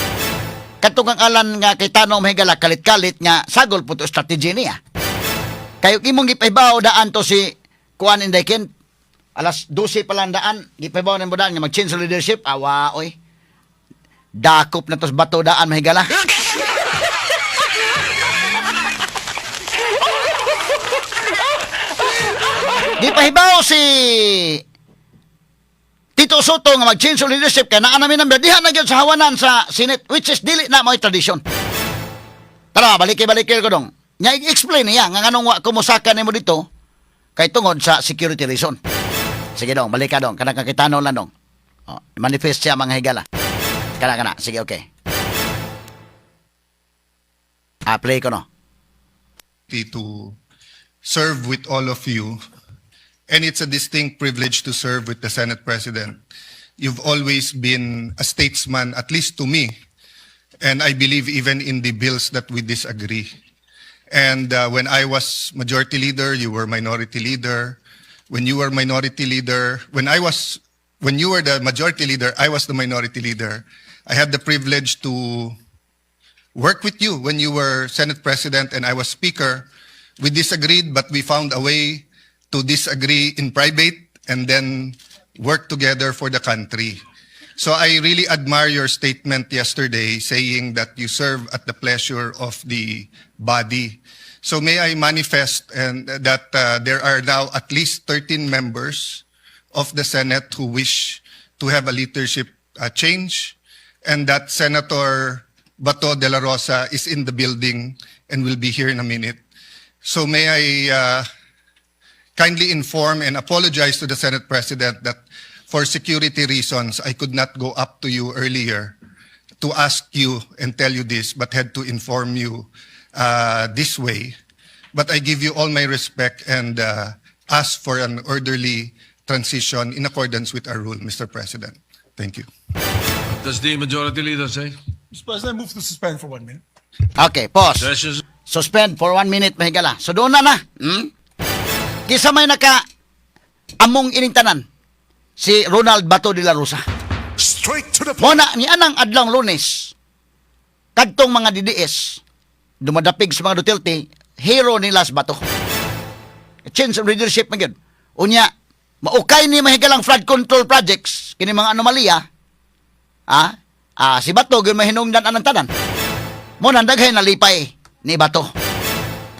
Katong kang Alan nga Cayetano mahigala kalit-kalit nga sagol po to strategy niya. Kayo imong gipahibaw daan to si Kuan Inday Ken, alas 12 pa lang daan, gipahibaw nimo daan nga mag-change sa leadership, awa oy. Dakop na to sa Bato daan mahigala. Gipahibaw si Tito Sotto nga mag-change of leadership kay naa namin number diha na gyud sa hawanan sa Senate, which is dili na mo'y tradisyon. Tara, baliki-baliki ko dong. Nya i-explain niya nga nganong wa ko mosaka nimo dito kay tungod sa security reason. Sige dong, balik ka dong. Kanang Cayetano lang dong. Oh, manifest siya mga higala. Kana kana. Sige, okay. Ah, play ko no. To serve with all of you. And it's a distinct privilege to serve with the Senate President. You've always been a statesman, at least to me. And I believe even in the bills that we disagree. And when I was majority leader, you were minority leader. When you were minority leader, when I was, when you were the majority leader, I was the minority leader. I had the privilege to work with you when you were Senate President and I was Speaker. We disagreed, but we found a way to disagree in private and then work together for the country. So I really admire your statement yesterday saying that you serve at the pleasure of the body. So may I manifest and that there are now at least 13 members of the Senate who wish to have a leadership change and that Senator Bato de la Rosa is in the building and will be here in a minute. So may I kindly inform and apologize to the Senate President that for security reasons, I could not go up to you earlier to ask you and tell you this, but had to inform you this way. But I give you all my respect and ask for an orderly transition in accordance with our rule, Mr. President. Thank you. What does the Majority Leader say? Mr. President, I move to suspend for 1 minute. Okay, pause. Sessions. Suspend for 1 minute mahigala. So doon na na. Kisa may naka among ining tanan si Ronald Bato de la Rosa. Straight to the Mo point. na ni anang adlawng Lunes kadtong mga DDS dumadapig sa mga Duterte, hero nila sa Bato. Change of leadership man gyud. Unya, maukay ni mahigalang flood control projects kini mga anomalya. Si Bato gyud mahinungdan anang tanan. Mo nang daghay nalipay ni Bato.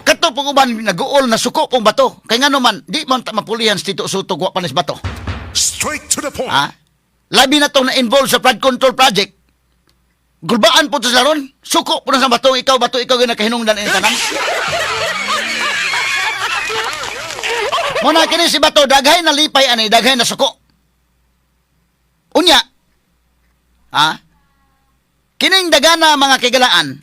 Kato pong uban nag-uol na suko pong Bato. Kay ngano man di man ta mapulihan si Tito Sotto wa pa ni si Bato. Straight to the point. Ha? Labi na tong na-involve sa flood control project. Gulbaan po to sila ron. Suko po na sa Bato. Ikaw, Bato, ikaw yung nakahinungdan ini tanan. Muna kini si Bato, daghay na lipay ani, daghay na suko. Unya, ha? Kining dagana, mga kigalaan,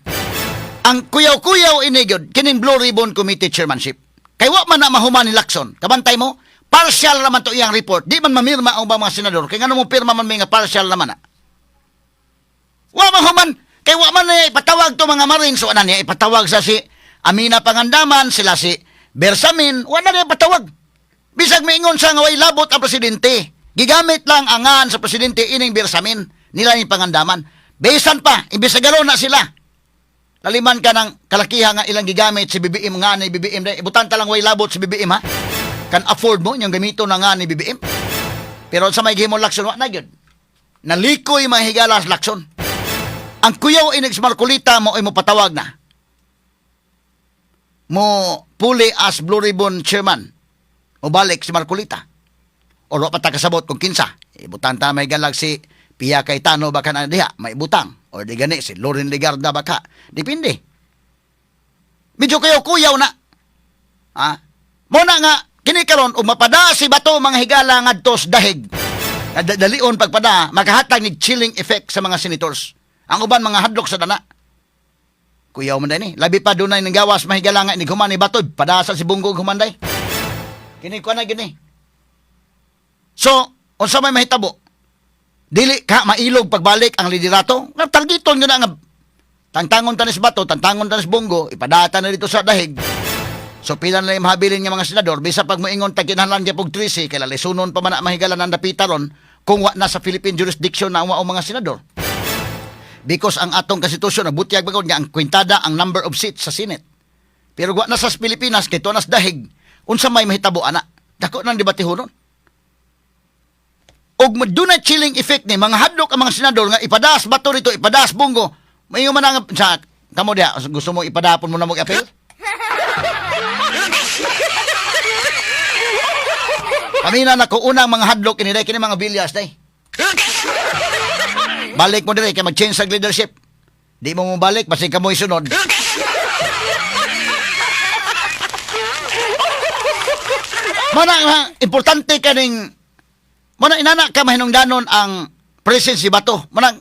ang kuyaw-kuyaw ini gyud kining Blue Ribbon Committee chairmanship. Kay wa man na mahuman ni Lacson. Kabantay mo, partial naman to iyang report. Di man mamirma ang ubang mga senador. Kay ngano mo pirma man may nga partial naman na? Wa man human. Kay wa man niya ipatawag to mga Marines. Wa na niya ipatawag sa si Amina Pangandaman, sila si Bersamin, wa na niya ipatawag. Bisag miingon sa nga way labot ang presidente. Gigamit lang ang ngan sa presidente ining Bersamin nila ni Pangandaman. Bisan pa, imbes na sila. Laliman ka ng kalakiha nga ilang gigamit si BBM nga ni BBM. Ibutan ta lang way labot si BBM, ha. Kan afford mo inyong gamito na nga ni BBM. Pero sa may gihimo Lacson, wa na gyud. Nalikoy mahigala sa Lacson. Ang kuyaw inig sa Marcoleta mo ay mo patawag na. Mo puli as Blue Ribbon chairman. O balik si Marcoleta. O wa pa ta kasabot kung kinsa. Ibutan ta may galag si Pia Cayetano baka na diha, may butang. O di gani si Loren Legarda baka. Depende. Medyo kayo kuyaw na. Ha? Mo na nga kini karon ug mapada si Bato, mga higala, ngadto sa Dahig. Nga dalion pagpada makahatag ni chilling effect sa mga senators. Ang uban mga hadlok sa dana. Kuyaw man ni. Labi pa dunay nang gawas, mahigala, nga inig human ni Bato, padasa si Bunggo humanday. Kini kuan na gini. So, unsa may mahitabo? Dili ka mailog pagbalik ang liderato? Nga targeton nga na nga tangtangon tanis Bato, tangtangon tanis Bunggo, ipadata na dito sa Dahig. So pila na lang mahabilin nga mga senador, bisa pag moingon tag kinahanglan gyapon 13 kay lalisunon pa man na, mahigala, ng dapita ron kung wa na sa Philippine jurisdiction na ang mao mga senador. Because ang atong konstitusyon nagbutyag bagod nga ang kwintada ang number of seats sa Senate. Pero wa na sa Pilipinas kay tuwa nas Dahig, unsa may mahitabo ana? Dako nang debatehonon. Og dunay chilling effect ni mga hadlok ang mga senador nga ipadas Bato dito, ipadas Bunggo. Mayo man ang sa kamo diha, gusto mo ipadapon mo na mo appeal? Kami na nako unang mga hadlok ini day kini mga bilyas day. Balik mo dire kay mag-change sa leadership. Di mo mo balik basi kamoy sunod. Mana nga importante kaning mana inana ka mahinungdanon ang presence si Bato. Mana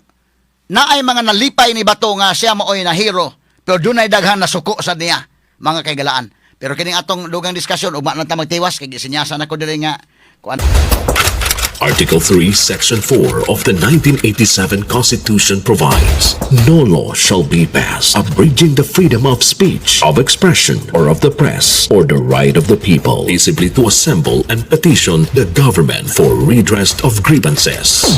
naay mga nalipay ni Bato nga siya maoy na hero pero dunay daghan na suko sa niya, mga kaigalaan. Pero kining atong dugang diskusyon ugma na ta magtiwas kay gisinyasan ako diri nga kuan. Article 3, Section 4 of the 1987 Constitution provides, "No law shall be passed abridging the freedom of speech, of expression, or of the press, or the right of the people peaceably to assemble and petition the government for redress of grievances."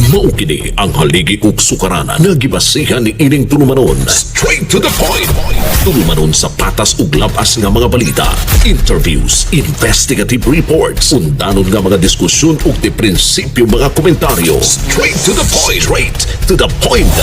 Mao kini ang haligi ug sukaranan nga gibasihan ni ining tulumanon. Straight to the point. Tulumanon sa patas ug labas nga mga balita, interviews, investigative reports, undanon nga mga diskusyon ug di prinsipyo mga komentaryo. Straight to the point. Straight to the point.